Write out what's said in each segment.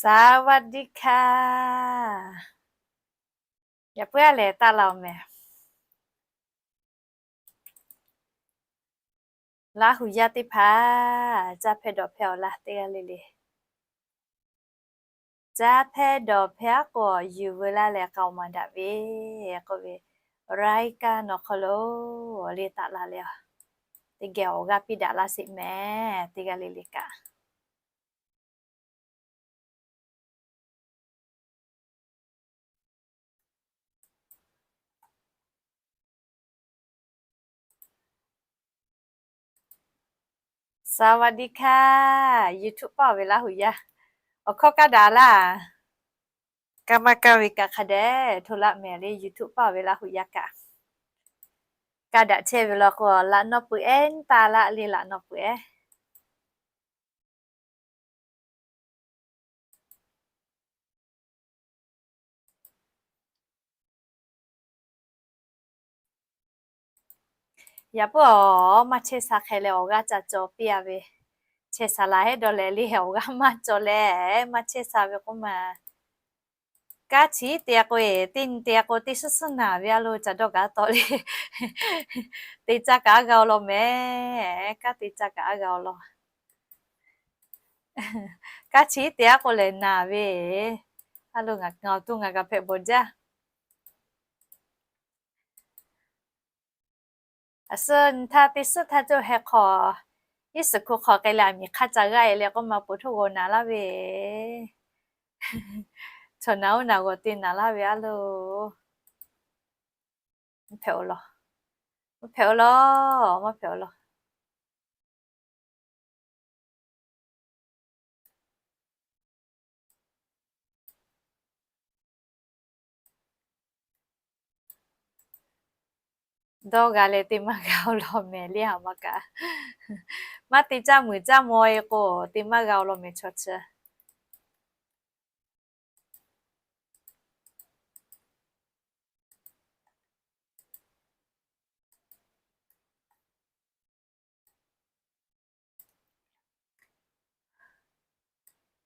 สวัสดีค่ะ Yaꞈ puiˉ a lehˬ taˆ la-oˬ mehˍ. Laˇ hu yaˇ teˇ hpaˍ, caˇ hpehˇ dawˬ hpehˇ awˬ laˇ teˇ g'aˇ le le. Caˇ hpehˇ dawˬ hpehˇ aˉ k'o yuˬ veu laˇ leh k'aoˍ maˍ daꞈ ve k'oˆ ve, รายการ nawˬ hk'aw lo le taˆ la leh, teˇ geh awˬ g'aˇ piˇ daꞈ laˇ sheˍ mehˍ teˇ g'aˇ le le kaꞈ. Saˍ vaˍ diˆ hkaˇ, YouTube paˇ ve Laˇ hu yaˇ. Awˬ hkawˇ kaˇ daꞈ laˇ. Kaˇ maˇ kaˇ ve kaꞈ hk'a dehꞈ hto laˆ mehˍ le, YouTube paˇ ve Laˇ hu yaˇ kaꞈ. Kaˇ daꞈ chehˇ ve law k'o, laꞈ naw peuˬ ehˉ taˇ laˇ le, laꞈ naw peuˬ ehˉ. Yaꞈ puiˉ awˬ maˇ chehˇ sha hk'e leh awˬ g'aˇ ca cawˬ piˇ a ve, chehˇ sha la hehˉ dawˇ leh le, awˬ g'aˇ maˇ cawˬ leh maˇ chehˇ sha ve k'oˆ ma. Kanˉ chi teˇ g'aˇ k'o, teˇ nyi teˇ g'aˇ k'o teˇ suhˉ suhˉ naˬ ve a lo ca dawˇ gaˇ tawˆ le. Te caˇ kaꞈ aˉ g'a awˬ lawn mehˍ. Kanˉ te caˇ kaꞈ aˉ g'a awˬ lawn. Kanˉ chi teˇ g'aˇ k'o lehˬ naˬ ve a lo, ngaˬ awˬ to ngaˬ g'a hpehꞈ bawˬ jaˇ. Aˬ suhˉ nyi htaˇ teˇ suhˉ htaˇ cawˬ heh hk'aw, iˉ suhˍ hku hk'aw k'ai leh aˬ miˍ hk'aˇ ca g'aˇ e leh k'oˆ ma, po htoˇ g'awˬ naˬ laˇ ve, chaw naˬ oˇ naˬ g'awˬ te naˬ laˇ ve a lo. Maˇ hpehꞈ awˬ lawn, maˇ hpehꞈ awˬ lawn, maˇ hpehꞈ awˬ lawn. Dawˇ g'a leh te maˇ g'a awˬ lawn mehˍ le, a ma kaꞈ. Maˇ te caˇ muiˬ caˇ maw e k'o, te maˇ g'a awˬ lawn mehˍ chaw chi.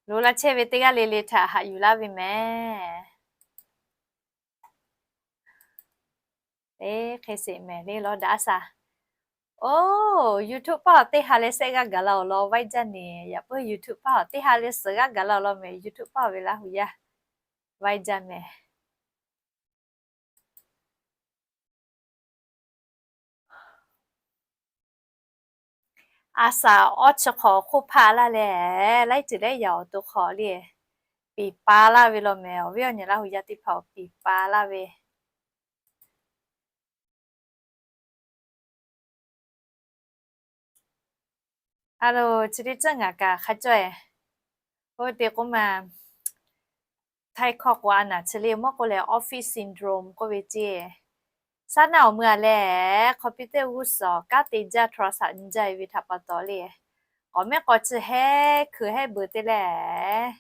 Lo laˇ chehˇ ve teˇ g'aˇ le le htaꞈ haꞈ yuˬ laˇ ve mehˍ. Eˬ, hk'e sheˍ mehˍ le, lawˇ daꞈ a shaˍ. Oˇ, YouTube paˇ awˬ teˇ ha leh shehˆ g'aˇ gaˬ la awˬ lawn vaiˇ jaˇ neˬ. Yaꞈ puiˉ YouTube paˇ awˬ teˇ ha leh suhˍ g'aˇ gaˬ la awˬ lawn mehˍ, YouTube paˇ ve Laˇ hu yaˇ vaiˇ jaˇ mehˍ. A shaˍ awˇ chi hk'awꞈ hk'oˆ hpaˆ laˇ leh, laiˉ ceuˬ laiˉ yaꞈ awˬ to hk'aw le, piˍ pa laˇ ve law mehˍ. Awˬ viˉ awˬ nyi Laˇ hu yaˇ teˇ hpaˍ-oˬ, piˍ pa laˇ ve. A lo, chi teˇ ceuˬ ngaˬ kaꞈ hk'a cawˇ e. Oˇ ve te k'oˆ ma, Htaiˇ hkawˇ k'o a naˬ chi le mawˇ k'oˆ leh office syndrome k'oˆ ve ceˇ. Saˉ naˆ awˬ mui a leh, computer g'uˇ suhˍ kanˉ te jaˇ, โทรศัพท์ nyi jaˇ e ve htaꞈ pa taw le, k'awꞈ mehˉ k'aw chi hehˉ hkui hehˉ beuˬ te leh,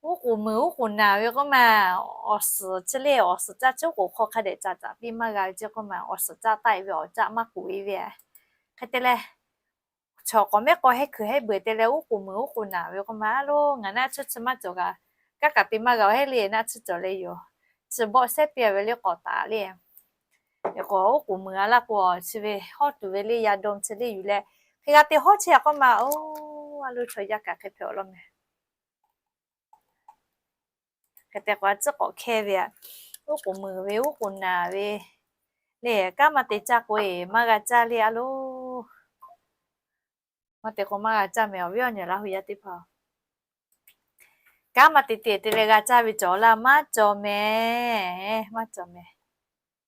uˉ k'oˍ muiˬ uˉ k'oˍ naˬ ve k'oˆ ma, awˬ suhˍ chi le awˬ suhˍ caˇ chi uˉ k'oˍ hk'aw hk'a dehꞈ caˍ caˍ piˇ maˇ g'a ve ceˇ k'oˆ ma, awˬ suhˍ caˇ taˆ e ve awˬ caˆ maˇ k'oˍ e ve. Hk'e te leh, chaw k'awꞈ mehˉ k'aw hehˉ hkui hehˉ beuˬ te leh uˉ k'oˍ muiˬ uˉ k'oˍ naˬ ve k'oˆ ma, a lo, ngaˬ naˆ tsuhˇ chi maˇ cawˬ kaꞈ, kanˉ kaꞈ te maˇ g'a-oˬ, heˆ le naˆ tsuhˇ cawˬ leh yoˬ. Chi bawˆ sehˉ piˇ ve le k'awꞈ taˍ le. K'awꞈ uˉ k'oˍ muiˬ a laˇ k'o, chi ve hawˉ tuˬ ve le ya dawˇ chi le yuˬ leh, hk'e g'a te hawˉ chehˇ a k'oˆ ma, oˇ, a lo chaw yaˇ kaꞈ hk'e hpehꞈ awˬ lawn mehˍ. Hk'e te k'o a tcuhˉ k'awꞈ hkehˇ ve, uˉ k'oˍ muiˬ ve uˉ k'oˍ naˬ ve le, kanˉ maˇ te caˇ k'o e maˇ g'a caˇ le a lo. Maˇ te k'o maˇ g'a caˇ mehˍ, awˬ viˉ awˬ nyi Laˇ hu yaˇ teˇ hpaˍ. Kanˉ maˇ te te te leh g'a caˇ ve cawˬ laˇ maˇ cawˬ mehˍ, maˇ cawˬ mehˍ.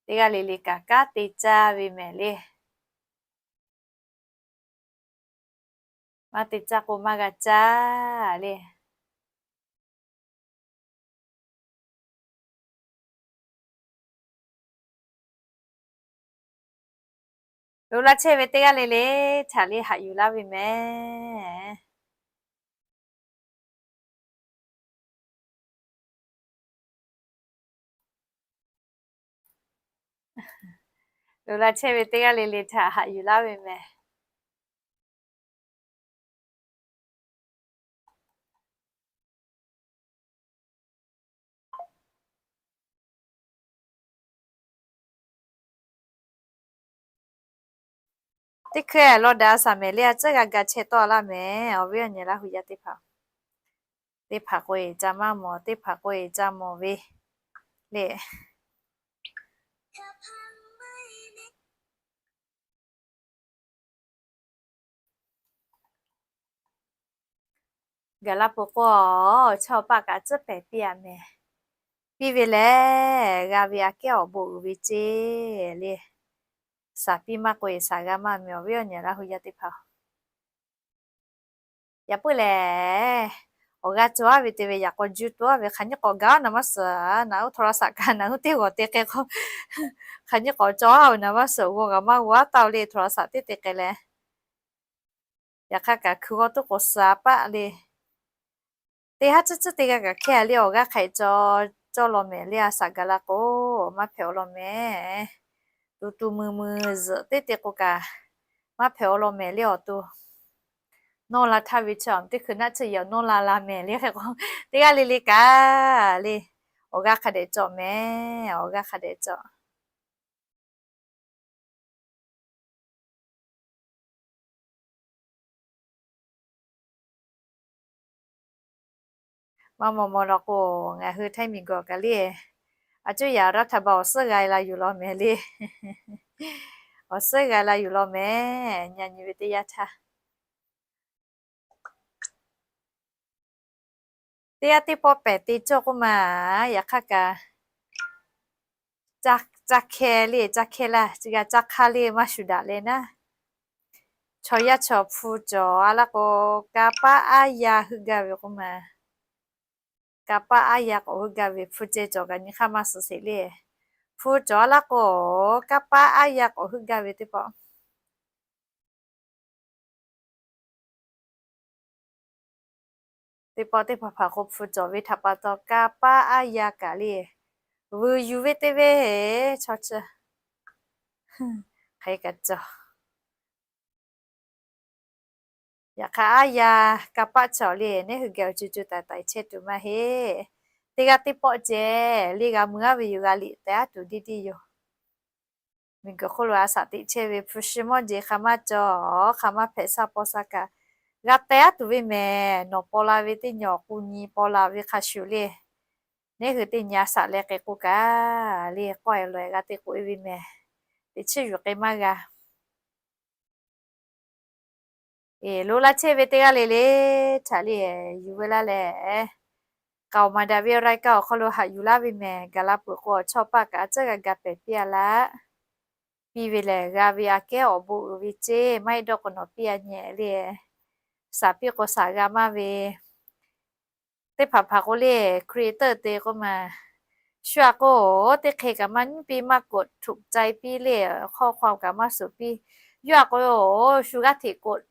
Teˇ g'aˇ le le kaꞈ kanˉ te caˇ ve mehˍ le. Maˇ te caˇ k'o maˇ g'a caˇ le. Lo laˇ chehˇ ve teˇ g'aˇ le le htaꞈ le haꞈ yuˬ laˇ ve mehˍ. Lo laˇ chehˇ ve teˇ g'aˇ le le htaꞈ haꞈ yuˬ laˇ ve mehˍ. Teˇ hkui lawˇ daꞈ shaˍ mehˍ le, a tcuhˉ g'a ga chehˇ tawˆ laˇ mehˍ. Awˬ viˉ awˬ nyi Laˇ hu yaˇ teˇ hpaˍ, teˇ hpaˍ k'o-e ca maˇ mawˬ, teˇ hpaˍ k'o-e ca mawˬ ve le. Gaˬ la peuˬ k'o, chaw paˆ kaꞈ tcuhˉ pehˍ piˇ-a mehˍ. Piˇ ve lehˬ, g'a ve aꞈ kehˉ awˬ bon uiˍ ve ceˇ le. Shaˍ piˇ maˇ k'o-e shaˍ g'a maˇ mehˍ, awˬ viˉ awˬ nyi Laˇ hu yaˇ teˇ hpaˍ. Yaꞈ puiˉ lehˬ, awˬ g'aˇ cawˬ-a ve te ve yaꞈ k'aw juˇ tuˬ-a ve hk'aˬ nyiˇ k'awꞈ gaˬ-a naˍ maˇ suhˍ, naˍ uˉ htaw la shaꞈ kaꞈ naˍ uˉ teˇ g'awˬ te k'ai k'o, hk'aˬ nyiˇ k'awꞈ cawˬ-a ve naˍ maˇ suhˍ, g'aw g'aꞈ maˇ g'aw-a taˇ-o le, htaw la shaꞈ teˇ te k'ai leh. Yaꞈ hk'aˇ kaꞈ hkui g'aw tuˉ k'awꞈ suhˍ-a paˆ le. Teˇ haˉ tcuhˉ tcuhˉ teˇ g'aˇ kaꞈ hkehˇ le, awˬ g'aˇ hk'aꞈ cawˬ cawˇ law mehˍ le, a shaꞈ gaˬ la k'o, maˇ hpehꞈ-aw law mehˍ. Tu tu mui mui zuhꞈ teˇ te k'o kaꞈ, maˇ hpehꞈ-aw law mehˍ le awˬ to. Nawˇ la htaˇ ve chi teˇ hkui naˆ tsuhˇ yehˬ nawˇ la la mehˍ le hk'e k'o, teˇ g'aˇ le le kaꞈ le, awˬ g'aˇ hk'a dehꞈ cawˬ mehˍ, awˬ g'aˇ hk'a dehꞈ cawˬ. Maˇ maw maw law k'o, ngaˬ hui Htaiˇ miˬ guiˬ kaꞈ le, a cuˇ yaꞈ รัฐบาล awˬ suhˉ g'a la yuˬ law mehˍ le. Awˬ suhˉ g'a la yuˬ law mehˍ, nyi nyi ve teˇ yanˇ htaˇ. Teˇ yanˇ teˇ pawˆ pehˬ te cawˇ k'oˆ ma, yaꞈ hk'aˇ kaꞈ ca hkeh le, ca hkeh laˇ, g'a ca hk'aˇ le maˇ shuˍ daꞈ le naˉ. Chaw yaˇ chaw hpu cawˬ-a laˇ k'o, kanˇ paˆ aˉ yaˇ heuˆ gaˇ ve k'oˆ ma. Kanˇ paˆ aˉ yaˇ k'awꞈ heuˆ gaˇ ve hpu ceh cawˬ kaꞈ nyi hk'aˇ maˇ suhˍ sheˍ le. Hpu cawˬ-a laˇ k'o, kanˇ paˆ aˉ yaˇ k'awꞈ heuˆ gaˇ ve teˇ pawˆ. Teˇ pawˆ teˇ hpaˍ hpaˍ k'o hpu cawˬ ve htaꞈ pa taw kanˇ paˆ aˉ yaˇ kaꞈ le, vuiˬ yuˬ ve teˇ ve chaw chi hk'e kaꞈ cawˬ. Yaꞈ hk'aˇ aˉ yaˇ kanˇ paˆ cawˬ le, neˇ hui geh awˬ co co taiˍ taiˍ chehˇ tuˬ maˇ heˆ. Teˇ g'aˇ teˇ pawˆ ceh le g'a mui-a ve yoˬ, g'a liꞈ teh-a tuˬ diˇ diˇ yoˬ. Miˬ guiˬ hk'oˆ lo a shaꞈ teꞈ chehˇ ve hpu shi mawˇ jeˬ hk'a maˇ cawˬ, hk'a maˇ hpehꞈ shaˉ paw shaˉ kaꞈ, g'a teh-a tuˬ ve mehˍ. Nawˬ paw la ve teˇ nyi awˬ k'u nyi paw la ve hk'a shuˍ le, neˇ hui teˇ nyi a shaꞈ leh k'ai k'o kaꞈ le, k'awˇ-e lawˬ-e g'a te k'oꞈ-e ve mehˍ. Teꞈ chiˇ yuˬ k'ai maˇ g'a. Eˬ, lo laˇ chehˇ ve teˇ g'aˇ le le htaꞈ le yuˬ ve laˇ leh, k'aoˍ maˍ daꞈ ve รายการ awˬ hk'aw lo haꞈ yuˬ laˇ ve mehˍ. Gaˬ la peuˬ k'o, awˬ chawˇ paˆ kaꞈ a tcuhˉ g'a ga pehˍ piˇ-a laˇ. Piˇ ve lehˬ, g'a ve aꞈ kehˉ awˬ bon uiˍ ve ceˇ, maˇ heˆ dawˇ k'o nawˬ piˇ-a nyi le. Shaˍ piˇ k'o shaˍ g'a maˇ ve teˇ hpaˍ hpaˍ k'o le, creator te k'oˆ ma. Shu aꞈ k'o, teˇ hk'e kaꞈ maˇ nyi piˇ, maˇ กดถูกใจ piˇ le, hk'aw hk'aw kaꞈ maˇ suˍ piˇ. Yawˇ aꞈ k'o, shu g'aˇ hteꞈ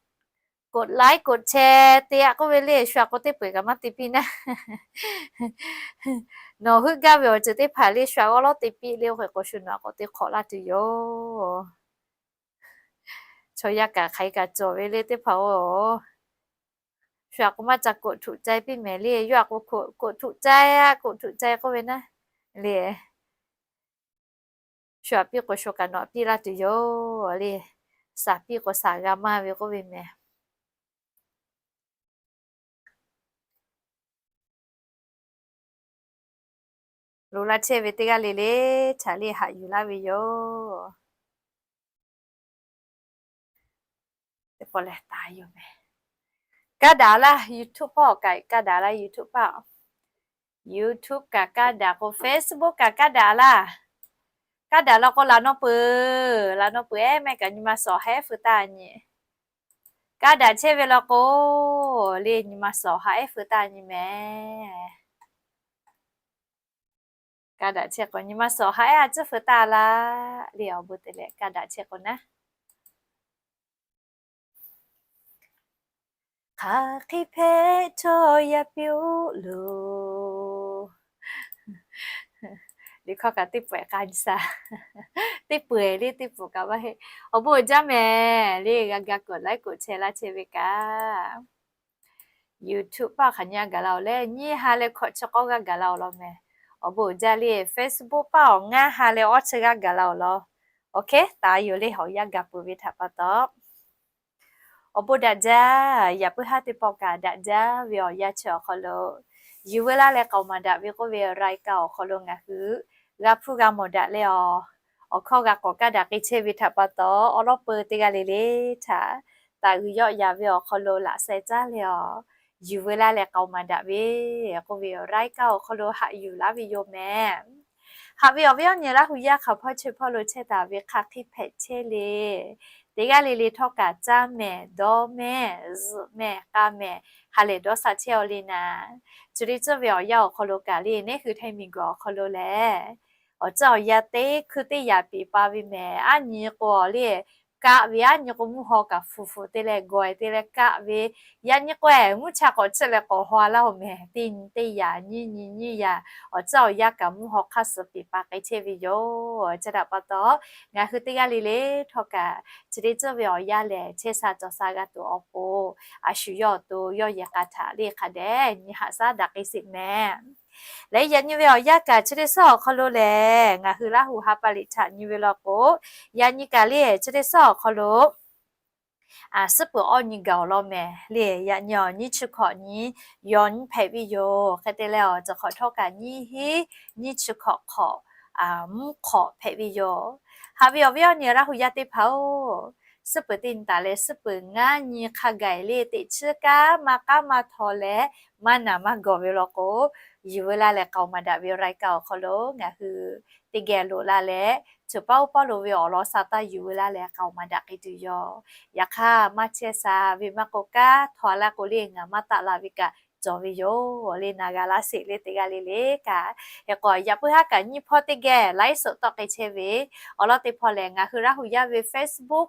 กดไลค์ กดแชร์ te aꞈ k'oˆ ve le, shu aꞈ k'o teˇ peu-eˬ kaꞈ maˇ te piˇ naˉ. Nawˬ heuˆ gaˇ ve awˬ ceuˬ teˇ hpaˍ le shu aꞈ g'awˇ lawˉ te piˇ le, oˇ hk'e k'o shu nawˬ aꞈ k'awꞈ te hk'awꞈ laˇ tuˬ yoˬ. Chaw yaˇ kaꞈ hk'aˬ hk'e kaꞈ cawˬ ve le teˇ hpaˍ-oˬ. Shu aꞈ k'o maˇ ca กดถูกใจ piˇ mehˍ le, yawˇ aꞈ k'o กดถูกใจ aꞈ กดถูกใจ k'oˆ ve naˉ le. Shu aꞈ piˇ k'o shu kaꞈ nawˬ aꞈ piˇ laˇ tuˬ yoˬ le. Shaˍ piˇ k'o shaˍ g'a maˇ ve k'oˆ ve mehˍ. Lo laˇ chehˇ ve teˇ g'aˇ le le htaꞈ le haꞈ yuˬ laˇ ve yoˬ. Teˇ pawˆ lehˬ taˍ yoˬ mehˍ. Kaˇ daꞈ laˇ, YouTube paˆ kaꞈ kaˇ daꞈ laˇ, YouTube paˆ. YouTube kaꞈ kaˇ daꞈ k'o, Facebook kaꞈ kaˇ daꞈ laˇ. Kaˇ daꞈ law k'o, laꞈ naw peuˬ, laꞈ naw peuˬ ehˉ mehˆ kaꞈ nyi ma suhˍ haꞈ ehˉ feu taˇ nyi. Kaˇ daꞈ chehˇ ve law k'o, le nyi ma suhˍ haꞈ ehˉ feu taˇ nyi mehˍ. Kaˇ daꞈ chehˇ k'o, nyi ma suhˍ haꞈ ehˉ a tcuhˉ feu taˇ laˇ le, awˬ bon te leh kaˇ daꞈ chehˇ k'o naˉ. Hk'aˬ hk'e hpehꞈ chaw yaˇ piˇ-oˆ loˬ. Liꞈ hkawˇ kaꞈ teˇ pawehˬ k'a nyi shaˍ. Teˇ pawehˬ le teˇ pawehˬ kaꞈ maˇ heˆ. Awˬ bon uiˍ jaˇ mehˍ le, g'a ga กดไลค์ กดแชร์ laˇ chehˇ ve kaꞈ. YouTube paˆ hk'aˬ nyi a gaˬ la-oˬ leh, nyiˇ ha leh hkawꞈ chi k'awˇ g'aˇ gaˬ la-oˬ law mehˍ. Awˬ bon uiˍ jaˇ le, Facebook paˆ awˬ ngaˇ ha leh awˇ chi g'aˇ gaˬ la-oˬ law. Oˇ hk'e taˍ yoˬ le, awˬ yanˇ gaˬ peuˬ ve htaꞈ pa taw. Awˬ bon daꞈ jaˇ. Yaꞈ puiˉ haˉ teˇ pawˆ kaꞈ daꞈ jaˇ ve awˬ yanˇ chi awˬ hk'aw lo, yuˬ veu laˇ leh k'aoˍ maˍ daꞈ ve k'oˆ ve รายการ awˬ hk'aw lo ngaˬ hui g'a hpuˇ g'a mawˬ daꞈ leh awˬ, awˬ hkawˇ g'a k'awꞈ kaˇ daꞈ k'ai chehˇ ve htaꞈ pa taw, awˬ lawˉ peu teˇ g'aˇ le le htaꞈ taˍ uiˍ yawˆ yaˍ ve awˬ hk'aw lo laꞈ sheh caˉ leh awˬ, yuˬ veu laˇ leh k'aoˍ maˍ daꞈ ve k'oˆ ve รายการ awˬ hk'aw lo haꞈ yuˬ laˇ ve yoˬ mehˍ. Haꞈ ve awˬ viˉ awˬ nyi Laˇ hu yaˇ hk'aˬ hpawˇ chi hpawˇ lo chehˇ taˍ ve hk'aˬ hk'e hpehꞈ chehˇ le. Teˇ g'aˇ le le htawˇ kaꞈ caˇ mehˍ, dawˇ mehˍ, zuhꞈ mehˍ, k'a mehˍ, ha lehˬ dawˇ sha chehˇ aw le naˍ. Chi teˇ ceuˬ ve awˬ yanˇ awˬ hk'aw lo kaꞈ le, neˇ hui htaiˇ miˬ guiˬ awˬ hk'aw lo lehˬ, awˬ ceuˬ awˬ yanˇ teˇ hkui teˇ yanˇ peˍ pa ve mehˍ. Aˉ nyi k'o awˬ le, kaˆ ve, aˉ nyi k'o mvuhˇ haw kaꞈ fuˍ fuˍ te leh gawˬ-e te leh kaˆ ve, yaꞈ nyi k'o mvuhˇ cha k'awꞈ chiˆ leh k'awꞈ haw laˇ-oˬ mehˍ. Teˇ nyi teˇ yanˇ, nyiˇ nyi nyiˇ yanˇ, awˬ ceuˬ awˬ yanˇ kaꞈ mvuhˇ haw hk'aˇ suh peˍ pa k'ai chehˇ ve yoˬ. Chi htaꞈ pa taw, ngaˬ hui teˇ g'aˇ le le htawˇ kaꞈ chi teˇ ceuˬ ve awˬ yanˇ lehˬ, chehˇ sha cawˬ sha g'a tuˬ awˬ pon, a shu yawˇ awˬ to yawˇ yehˬ k'a htaꞈ le hk'a dehꞈ nyi haꞈ shaˉ daꞈ k'ai sheˍ mehˍ. Leh yaꞈ nyi ve awˬ yanˇ kaꞈ chi teˇ suhˉ awˬ hk'aw lo lehˬ, ngaˬ hui Laˇ hu ha pa liꞈ htaꞈ nyi ve law k'o, yaꞈ nyi kaꞈ le chi teˇ suhˉ awˬ hk'aw lo suhˉ peuˬ awˇ nyi gaˬ awˬ lawn mehˍ le. Yaꞈ nyi awˬ nyiˇ chi hkawꞈ nyi yawˬ nyi hpehꞈ ve yoˬ. Hk'e te leh awˬ ceuˬ hk'awꞈ htawˇ kaꞈ nyiˇ hinˉ nyiˇ chi hkawꞈ hk'awꞈ mvuhˇ hk'awꞈ hpehꞈ ve yoˬ. Haꞈ ve awˬ viˉ awˬ nyi Laˇ hu yaˇ teˇ hpaˍ-oˬ, suhˉ peuˬ teˇ nyi taˍ leh suhˉ peuˬ ngaˇ nyi hk'a gaˬ le teꞈ chiˉ kanˉ maˇ k'aˉ maˇ htaw leh maˇ naˬ maˇ gawˬ ve law k'o, yuˬ veu laˇ leh k'aoˍ maˍ daꞈ ve รายการ awˬ hk'aw lo ngaˬ hui teˇ geh loꞈ la leh, cawˬ paˉ oˇ paˉ lo ve awˬ lawn sha taˇ yuˬ veu laˇ leh k'aoˍ maˍ daꞈ k'ai tuˬ yoˬ. Yaꞈ hk'aˇ maˇ chehˇ sha ve maˇ k'o, kanˉ htaw laˇ k'o le ngaˬ maˇ taˆ la ve kaꞈ cawˬ ve yoˬ le. Na g'a laˇ sheˍ le teˇ g'aˇ le le kaꞈ. Hk'e k'o yaꞈ puiˉ haˉ kaꞈ nyiˇ hpawˇ teˇ geh ไลฟ์สด tawˆ k'ai chehˇ ve awˬ lawn teˇ hpawˇ lehˬ, ngaˬ hui Laˇ hu yaˇ ve Facebook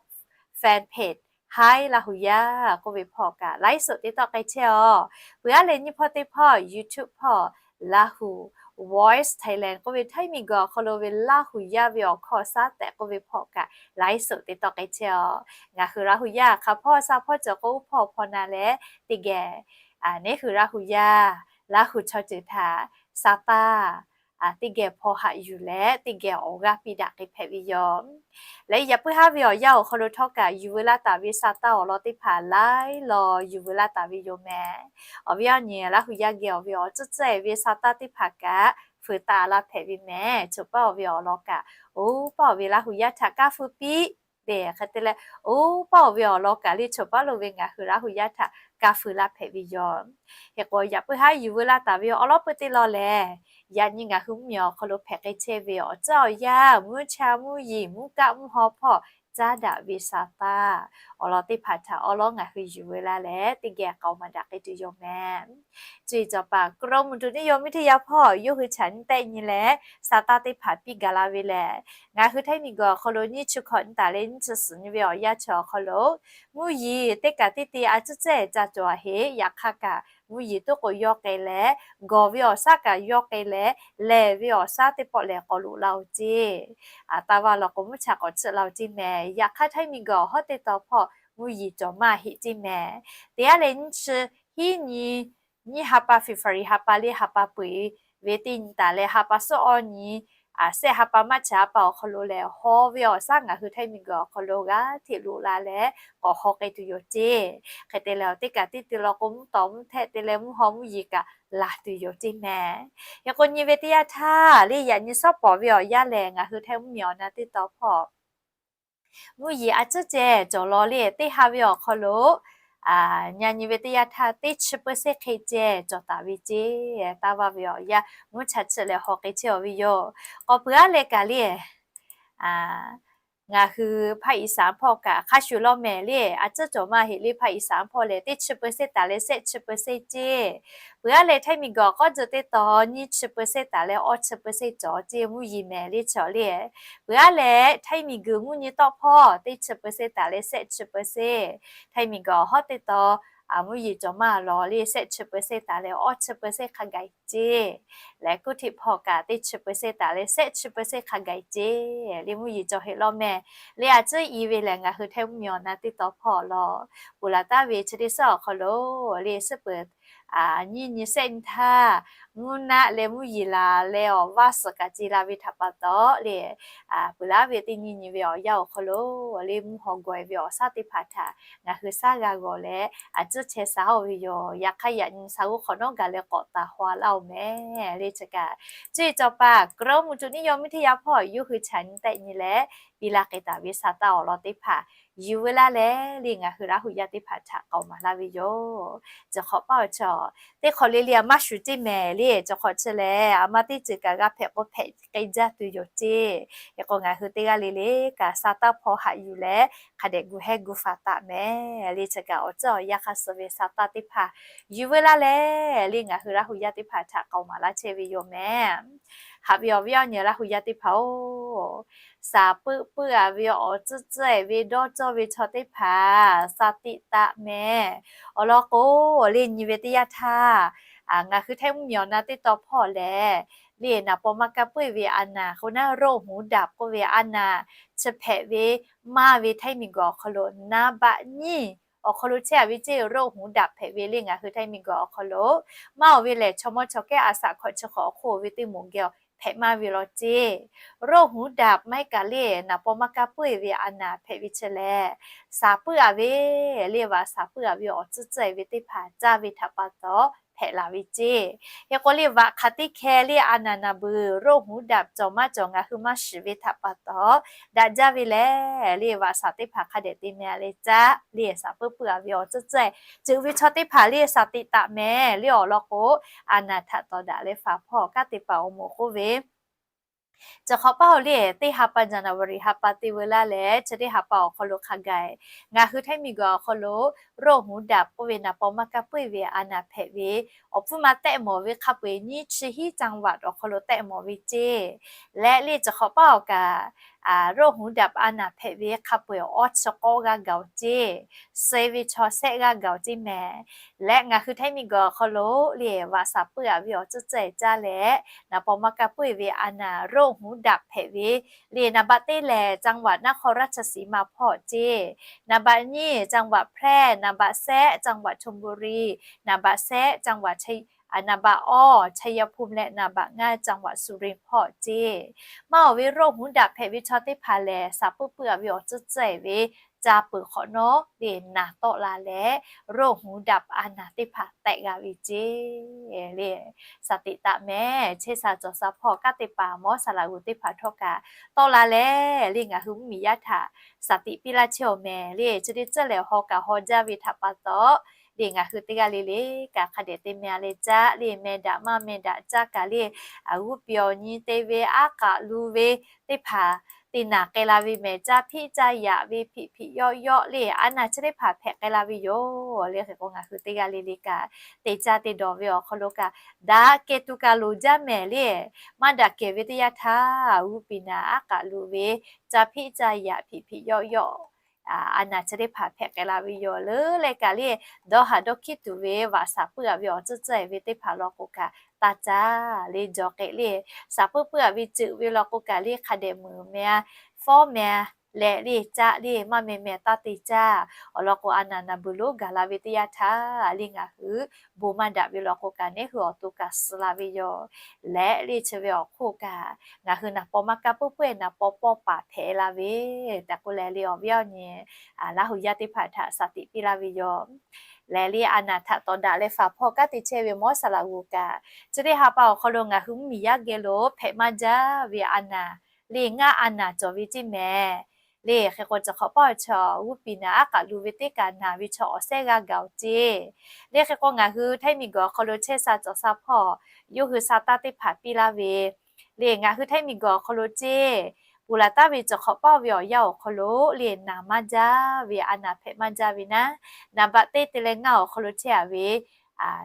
fanpage Hi Laˇ hu yaˇ k'oˆ ve hpawˇ kaꞈ ไลฟ์สด te tawˆ k'ai chehˇ aw. Peuˬ aˉ leh nyiˇ hpawˇ teˇ hpawˇ YouTube hpawˇ Laˇ hu Voice Thailand k'oˆ ve htaiˇ miˬ guiˬ awˬ hk'aw lo ve Laˇ hu yaˇ ve awˬ hkawˇ shaˉ tehꞈ k'oˆ ve hpawˇ kaꞈ ไลฟ์สด te tawˆ k'ai chehˇ aw. Ngaˬ hui Laˇ hu yaˇ hk'aˬ hpawˇ sha hpawˇ cawˬ k'o oˇ hpawˇ hpawˇ na leh teˇ geh neˇ hui Laˇ hu yaˇ, Laˇ hu chaw ceuˬ htaꞈ sha taˇ teˇ geh hpaw haꞈ yuˬ leh teˇ geh awˬ g'aˇ piˇ daꞈ k'ai hpehꞈ ve yoˬ. Leh yaꞈ puiˉ haˉ ve awˬ yanˇ awˬ hk'aw lo htawˇ kaꞈ yuˬ veu laˇ taˍ ve sha taˇ awˬ lawn teˇ hpaˍ laiˉ law yuˬ veu laˇ taˍ ve yoˬ mehˍ. Awˬ viˉ awˬ nyi Laˇ hu yaˇ geh awˬ ve awˬ tcuhˉ tcuhˉ-e ve sha taˇ teˇ hpaˍ kaꞈ fuiˍ taˍ la hpehꞈ ve mehˍ. Cawˬ paˉ awˬ ve awˬ lawn kaꞈ oˇ paˉ awˬ ve Laˇ hu yaˇ htaꞈ kaˇ feu piˇ tehꞈ hk'e te leh, oˇ paˉ awˬ ve awˬ lawn kaꞈ le cawˬ paˉ lo ve ngaˬ hui Laˇ hu yaˇ htaꞈ kaˇ feu laˇ hpehꞈ ve yoˬ. Hk'e k'o yaꞈ puiˉ haˉ yuˬ veu laˇ taˍ ve awˬ lawn peuˬ teˇ lawn lehˬ, yaꞈ nyi ngaˬ hui mvuhˇmiˬ awˬ hk'aw lo hpehꞈ k'ai chehˇ ve awˬ ceuˬ awˬ yanˇ, mvuhˇ cha mvuhˇ yeˬ mvuhˇ kaˆ mvuhˇ haw hpawˇ caˉ daꞈ ve sha taˇ awˬ lawn teˇ hpaˍ htaꞈ awˬ lawn ngaˬ hui yuˬ veu la leh teˇ geh k'aoˍ maˍ daꞈ k'ai tuˬ yoˬ mehˍ. Cuˇ yiˍ cawˬ paˍ กรมอุตุนิยมวิทยา hpawˇ yawˇ hui htaꞈ nyi tehˆ nyi leh sha taˇ teˇ hpaˍ piˇ gaˬ la ve lehˬ, ngaˬ hui htaiˇ miˬ guiˬ awˬ hk'aw lo nyiˇ chi hkawꞈ nyi taˍ leh nyiˇ chi suhˍ nyi ve awˬ yanˇ chi awˬ hk'aw lo mvuhˇ yeˬ teˇ kaꞈ teˇ te a cuˉ cehˇ ca cawˬ a heˆ. Yaꞈ hk'aˇ kaꞈ mvuhˇ yeˬ toˉ k'o yawˇ k'ai leh, gawˬ ve awˬ shaˉ kaꞈ yawˇ k'ai leh, lehˬ ve awˬ shaˉ teˇ pawˆ lehˬ k'awꞈ loꞈ la-oˬ ceˇ. Taˇ vaˇ law k'o mvuhˇ cha k'awꞈ chiˆ la-oˬ ceˇ mehˍ. Yaꞈ hk'aˇ htaiˇ miˬ guiˬ awˬ hawˉ teˇ taw hpawˇ mvuhˇ yeˬ cawˬ maˇ heˆ ceˇ mehˍ. Teˇ g'aˇ leh nyiˇ chi hiˉ nyi nyiˇ ha pa February ha pa le ha pa peu-eˬ ve teˇ nyi taˍ leh ha pa suhˉ awˇ nyi, a shehˆ ha pa March ha pa awˬ hk'aw lo lehˬ, haw ve awˬ shaˉ ngaˬ hui htaiˇ miˬ guiˬ awˬ hk'aw lo g'aˇ hteꞈ loꞈ la leh k'awꞈ haw k'ai tuˬ yoˬ ceˇ. Hk'e te leh teˇ kaꞈ teˇ te law k'o mvuhˇ tawˍ mvuhˇ htehˆ te leh mvuhˇ haw mvuhˇ yeˬ kaꞈ laˬ tuˬ yoˬ ceˇ mehˍ. Hk'e k'o nyi ve teˇ yanˇ htaˇ le yaꞈ nyi suhˉ pawˍ ve awˬ yanˇ lehˬ ngaˬ hui htaiˇ mvuhˇmiˬ awˬ na teˇ taw hpawˇ mvuhˇ yeˬ a cuˉ cehˇ cawˬ law le teˇ ha ve awˬ hk'aw lo, nyi nyi ve teˇ yanˇ htaˇ teˇ chi เปอร์เซ็นต์ hk'e cehˇ cawˬ taˍ ve ceˇ. Taˇ vaˇ ve awˬ yanˇ mvuhˇ cha chiˆ leh haw k'ai chehˇ aw ve yoˬ. K'awꞈ peuˬ aˉ leh kaꞈ le ngaˬ hui ภาคอีสาน hpawˇ kaꞈ hk'a shuˍ law mehˍ le, a cuˉ cawˬ maˇ heˆ le ภาคอีสาน hpawˇ lehˬ teˇ chi เปอร์เซ็นต์ taˍ leh shehˆ chi เปอร์เซ็นต์ ceˇ. Peuˬ aˉ leh htaiˇ miˬ guiˬ awˬ k'awˉ tcuh teˇ taw nyiˇ chi เปอร์เซ็นต์ taˍ leh awˇ chi เปอร์เซ็นต์ cawˬ ceˇ mvuhˇ yeˬ mehˍ le chi le. Peuˬ aˉ leh htaiˇ miˬ guiˬ mvuhˇ nyi tawˆ hpawˇ teˇ chi เปอร์เซ็นต์ taˍ leh shehˆ chi เปอร์เซ็นต์, htaiˇ miˬ guiˬ awˬ hawˉ teˇ taw mvuhˇ yeˬ cawˬ maˇ lawˬ le, shehˆ chi เปอร์เซ็นต์ taˍ leh awˇ chi เปอร์เซ็นต์ hk'a gaˬ ceˇ. Leh kuˇ htiˆ hpawˇ kaꞈ teˇ chi เปอร์เซ็นต์ taˍ leh shehˆ chi เปอร์เซ็นต์ hk'a gaˬ ceˇ. Le mvuhˇ yeˬ cawˬ heˆ lawˇ mehˍ. Le a ciˉ i ve lehˬ, ngaˬ hui Htaiˇ mvuhˇmiˬ awˬ na teˇ taw hpawˇ lawˬ, ponˬ laˬ taˍ ve chi teˇ suhˉ awˬ hk'aw lo le suhˉ peuˬ nyiˇ nyi shehˆ nyi htaˇ, mvuhˇ naˆ leh mvuhˇ yeˬ laˬ leh awˬ vaˇ suhˍ kaꞈ ce la ve htaꞈ pa taw le, peuˬ laˇ ve teˇ nyi nyi ve awˬ yanˇ awˬ hk'aw lo le mvuhˇ haw gawˬ e ve awˬ shaˉ teˇ hpaˍ htaꞈ ngaˬ hui shaˉ g'a g'awˬ leh, a ciˉ chehˇ sha oˇ ve yoˬ. Yaꞈ hk'aˇ yaꞈ nyi sha g'uˇ hk'awꞈ nawˉ gaˬ leh k'awꞈ taˍ haw laˇ oˬ mehˍ. Le chi kaꞈ, cuˇ yiˍ cawˬ paˍ Kawˇrenˉ mvuhˇ tuꞈ nyiˇ yawˇ miˇ teˇ yanˇ hpawˇ yawˇ hui chaꞈ nyi tehˆ nyi leh piˇ laˇ k'ai taˍ ve sa taˇ awˬ lawn teˇ hpaˍ yuˬ veu laˇ leh, le ngaˬ hui Laˇ huˍ yaˇ teˇ hpaˍ htaꞈ k'aoˍ maˍ laˇ ve yoˬ. Chi hk'awꞈ paˇ awˬ chi teˇ hk'awꞈ le le a maˇ shuˍ ceˇ mehˍ. Le chi hk'awꞈ chi lehˬ, a ma teˇ ceuˬ kaꞈ g'a hpehꞈ k'o hpehꞈ k'ai jaˇ tuˬ yoˬ ceˇ. Hk'e k'o, ngaˬ hui teˇ g'aˇ le le kaꞈ sa taˇ hpawˇ haꞈ yuˬ leh hk'a dehꞈ gu hehˉ gu faˍ taˍ mehˍ. Le chi kaꞈ awˬ ceuˬ awˬ yanˇ hk'a suh ve sa taˇ teˇ hpaˍ yuˬ veu laˇ leh, le ngaˬ hui Laˇ huˍ yaˇ teˇ hpaˍ htaꞈ k'aoˍ maˍ laˇ chehˇ ve yoˬ mehˍ. Haꞈ ve awˬ viˉ awˬ nyi Laˇ huˍ yaˇ teˇ hpaˍ-oˬ, saˍ puˆ puˆ a ve awˬ tcuhˉ tcuhˉ e ve dawˇ cawˇ ve chaw teˇ hpaˍ sa tiꞈ taˍ mehˍ. Awˬ lawn k'o, le nyi ve teˇ yanˇ htaˇ, ngaˬ hui Htaiˇ mvuhˇmiˬ awˬ na teˇ taw hpawˇ lehˬ, le naˍ paw maˇ kaˇ puiˉ ve a naˍ k'o naˉ โรคหูดับ k'oˆ ve a naˍ chi hpehꞈ ve maˇ ve Htaiˇ miˬguiˬ awˬ hk'aw lo naˍ baꞈ nyiˇ awˬ hk'aw lo chehˇ a ve ceˇ โรคหูดับ hpehꞈ ve le ngaˬ hui Htaiˇ miˬguiˬ awˬ hk'aw lo. Maˇ oˬ ve lehˬ, chaw mawˇ chaw kehˉ a shaꞈ hkawꞈ chi hk'awꞈ awˬ hk'oˆ ve teˇ moˍ geh hpehꞈ maˇ ve law ceˇ. โรคหูดับ maˇ heˆ kaꞈ le naˍ paw maˇ kaˇ puiˉ ve a naˍ hpehꞈ ve chi lehˬ, saˍ puiˉ a ve le vaꞈ saˍ puiˉ a ve awˬ tcuhˉ tcuhˉ e ve teˇ hpaˍ caˇ ve htaꞈ pa taw hpehꞈ la ve ceˇ. Hk'e k'o le vaꞈ hk'aˬ teˇ hkeh le a naˍ naˍ beuˬ โรคหูดับ cawˬ maˇ cawˬ ngaˬ hui maˇ shiˍ ve htaꞈ pa taw daꞈ jaˇ ve lehˬ, le vaꞈ saˍ teˇ hpaˍ hk'a dehꞈ te meh a leh caˇ le saˍ puiˉ puiˉ a ve awˬ tcuhˉ tcuhˉ e ceuˬ ve chaw teˇ hpaˍ le sa tiꞈ taˍ mehˍ. Le awˬ lawn k'o, a naˍ htaꞈ tawˍ daꞈ leh faˍ hpawˇ kanˉ te paˍ awˬ moˍ k'oˆ ve, chi hk'awꞈ paˇ oˬ le teˇ ha pa January ha pa te veu laˇ leh chi teˇ ha pa awˬ hk'aw lo hk'a gaˬ ngaˬ hui Htaiˇ miˬguiˬ awˬ hk'aw lo โรคหูดับ k'oˆ ve naˍ paw maˇ kaˇ puiˉ ve a naˍ hpehꞈ ve awˬ hpfuhˇ ma tehˆ mawˬ ve hk'a peu-eˬ nyiˇ chi hiˉ จังหวัด awˬ hk'aw lo tehˆ mawˬ ve ceˇ. Leh le chi hk'awꞈ paˇ awˬ kaꞈ โรคหูดับ a naˍ hpehꞈ ve hk'a peu-eˬ awˇ chi k'awˇ g'aˇ gaˬ oˬ ceˇ, suh ve chaw shehˆ g'aˇ gaˬ oˬ ceˇ mehˍ. Leh ngaˬ hui Htaiˇ miˬguiˬ awˬ hk'aw lo le vaꞈ saˍ puiˉ a ve awˬ tcuhˉ tcuhˉ e caˇ leh, naˍ paw maˇ kaˇ puiˉ ve a naˍ โรคหูดับ hpehꞈ ve le naˍ baꞈ teˇ lehˬ จังหวัดนครราชสีมา hpawˇ ceˇ, naˍ baꞈ nyiˇ จังหวัดแพร่, naˍ baꞈ shehˆ จังหวัดชลบุรี, naˍ baꞈ shehˆ จังหวัด naˍ baꞈ awˇ ชัยภูมิ leh naˍ baꞈ ngaˇ จังหวัดสุรินทร์ hpawˇ ceˇ. Maˇ oˬ ve โรคหูดับ hpehꞈ ve chaw teˇ hpaˍ lehˬ, saˍ puiˉ puiˉ a ve awˬ tcuhˉ tcuhˉ e ve ca peuˬ hk'awꞈ nawˉ le naˍ tawˆ la leh โรคหูดับ a naˍ teˇ hpaˍ tehˆ g'a ve ceˇ. Le sa tiꞈ taˍ mehˍ. Chehˇ sha cawˬ sha hpawˇ kanˉ te paˍ mawˇ saˍ laꞈ g'uˬ teˇ hpaˍ htawˇ kaꞈ tawˆ la leh, le ngaˬ hui mvuhˇmiˬ yaˇ htaꞈ sa tiꞈ piˇ laˇ chehˇ awˬ mehˍ. Le chi teˇ tcuhˉ lehˬ haw kaꞈ haw jaˇ ve htaꞈ pa taw, le ngaˬ hui teˇ g'aˇ le le kaꞈ hk'a dehꞈ te meh a leh caˇ le meh daꞈ maˇ meh daꞈ caˇ kaꞈ le, g'uˇ piˍ awˬ nyi te ve aˉ k'aꞈ lu ve teˇ hpaˍ te naˍ k'ai la ve mehˍ. Caˇ hpiˆ caˇ yaꞈ ve hpiꞈ hpiꞈ yawˆ yawˆ le a naˍ chi teˇ hpaˍ hpehꞈ k'ai la ve yoˬ. Le hk'e k'o ngaˬ hui teˇ g'aˇ le le kaꞈ te caˇ te dawˬ ve awˬ hk'aw lo kaꞈ daꞈ kehˬ tuˬ kaꞈ loˍ jaˇ mehˍ. Le maˇ daꞈ kehˬ ve teˇ yanˇ htaˇ g'uˇ piˍ naˍ aˉ k'aꞈ lu ve, caˇ hpiˆ caˇ yaꞈ hpiꞈ hpiꞈ yawˆ yawˆ a naˍ chi teˇ hpaˍ hpehꞈ k'ai la ve yoˬ. Leuˉ leh kaꞈ le dawˇ haˍ dawˇ hkiˉ tuˬ ve vaꞈ saˍ puiˉ a ve awˬ tcuhˉ tcuhˉ e ve teˇ hpaˍ law k'o kaꞈ taˇ caˇ le jaw k'ehꞈ le, saˍ puiˉ puiˉ a ve ceuˬ ve law k'o kaꞈ le hk'a dehꞈ meuˍ meh a, fawˉ meh a leh le caˇ le maˇ meh meh taˇ te caˇ. Awˬ lawn k'o a naˍ naˍ beuˬ lonˉ gaˬ la ve teˇ yanˇ htaˇ le ngaˬ hui bon maˇ daꞈ ve law k'o kaꞈ neˉ hui awˬ to kaꞈ suh la ve yoˬ. Leh le chi ve awˬ hk'oˆ kaꞈ ngaˬ hui naˍ paw maˇ kaˇ puiˉ puiˉ e naˍ paw pawˇ paˍ hpehꞈ la ve tehꞈ k'oˆ leh le awˬ viˉ awˬ nyi Laˇ huˍ yaˇ teˇ hpaˍ htaꞈ sa tiꞈ piˇ laˇ ve yoˬ. Leh le a naˍ htaꞈ tawˍ daꞈ leh faˍ hpawˇ kanˉ te chehˇ ve mawˇ saˍ laꞈ g'uˬ kaꞈ chi teˇ ha pa awˬ hk'aw lo ngaˬ hui mvuhˇmiˬ yaˇ geh lo hpehꞈ maˇ jaˇ ve a naˍ le ngaˇ a naˍ cawˬ ve ceˇ mehˍ. Le hk'e k'o chi hk'awꞈ paˇ awˬ chi g'uˇ piˍ naˍ aˉ k'aꞈ lu ve teˇ kaꞈ naˍ ve chaw awˬ sehˉ g'aˇ gaˬ oˬ ceˇ. Le hk'e k'o ngaˬ hui Htaiˇ miˬguiˬ awˬ hk'aw lo chehˇ sha cawˬ sha hpawˇ yawˇ hui sa taˇ teˇ hpaˍ piˇ laˇ ve le ngaˬ hui Htaiˇ miˬguiˬ awˬ hk'aw lo ceˇ, ponˬ laˬ taˍ ve chi hk'awꞈ paˇ ve awˬ yanˇ awˬ hk'aw lo le naˍ maˇ jaˇ ve a naˍ hpehꞈ maˇ jaˇ ve naˉ, naˍ baꞈ teˇ te leh ngaˇ awˬ hk'aw lo chehˇ a ve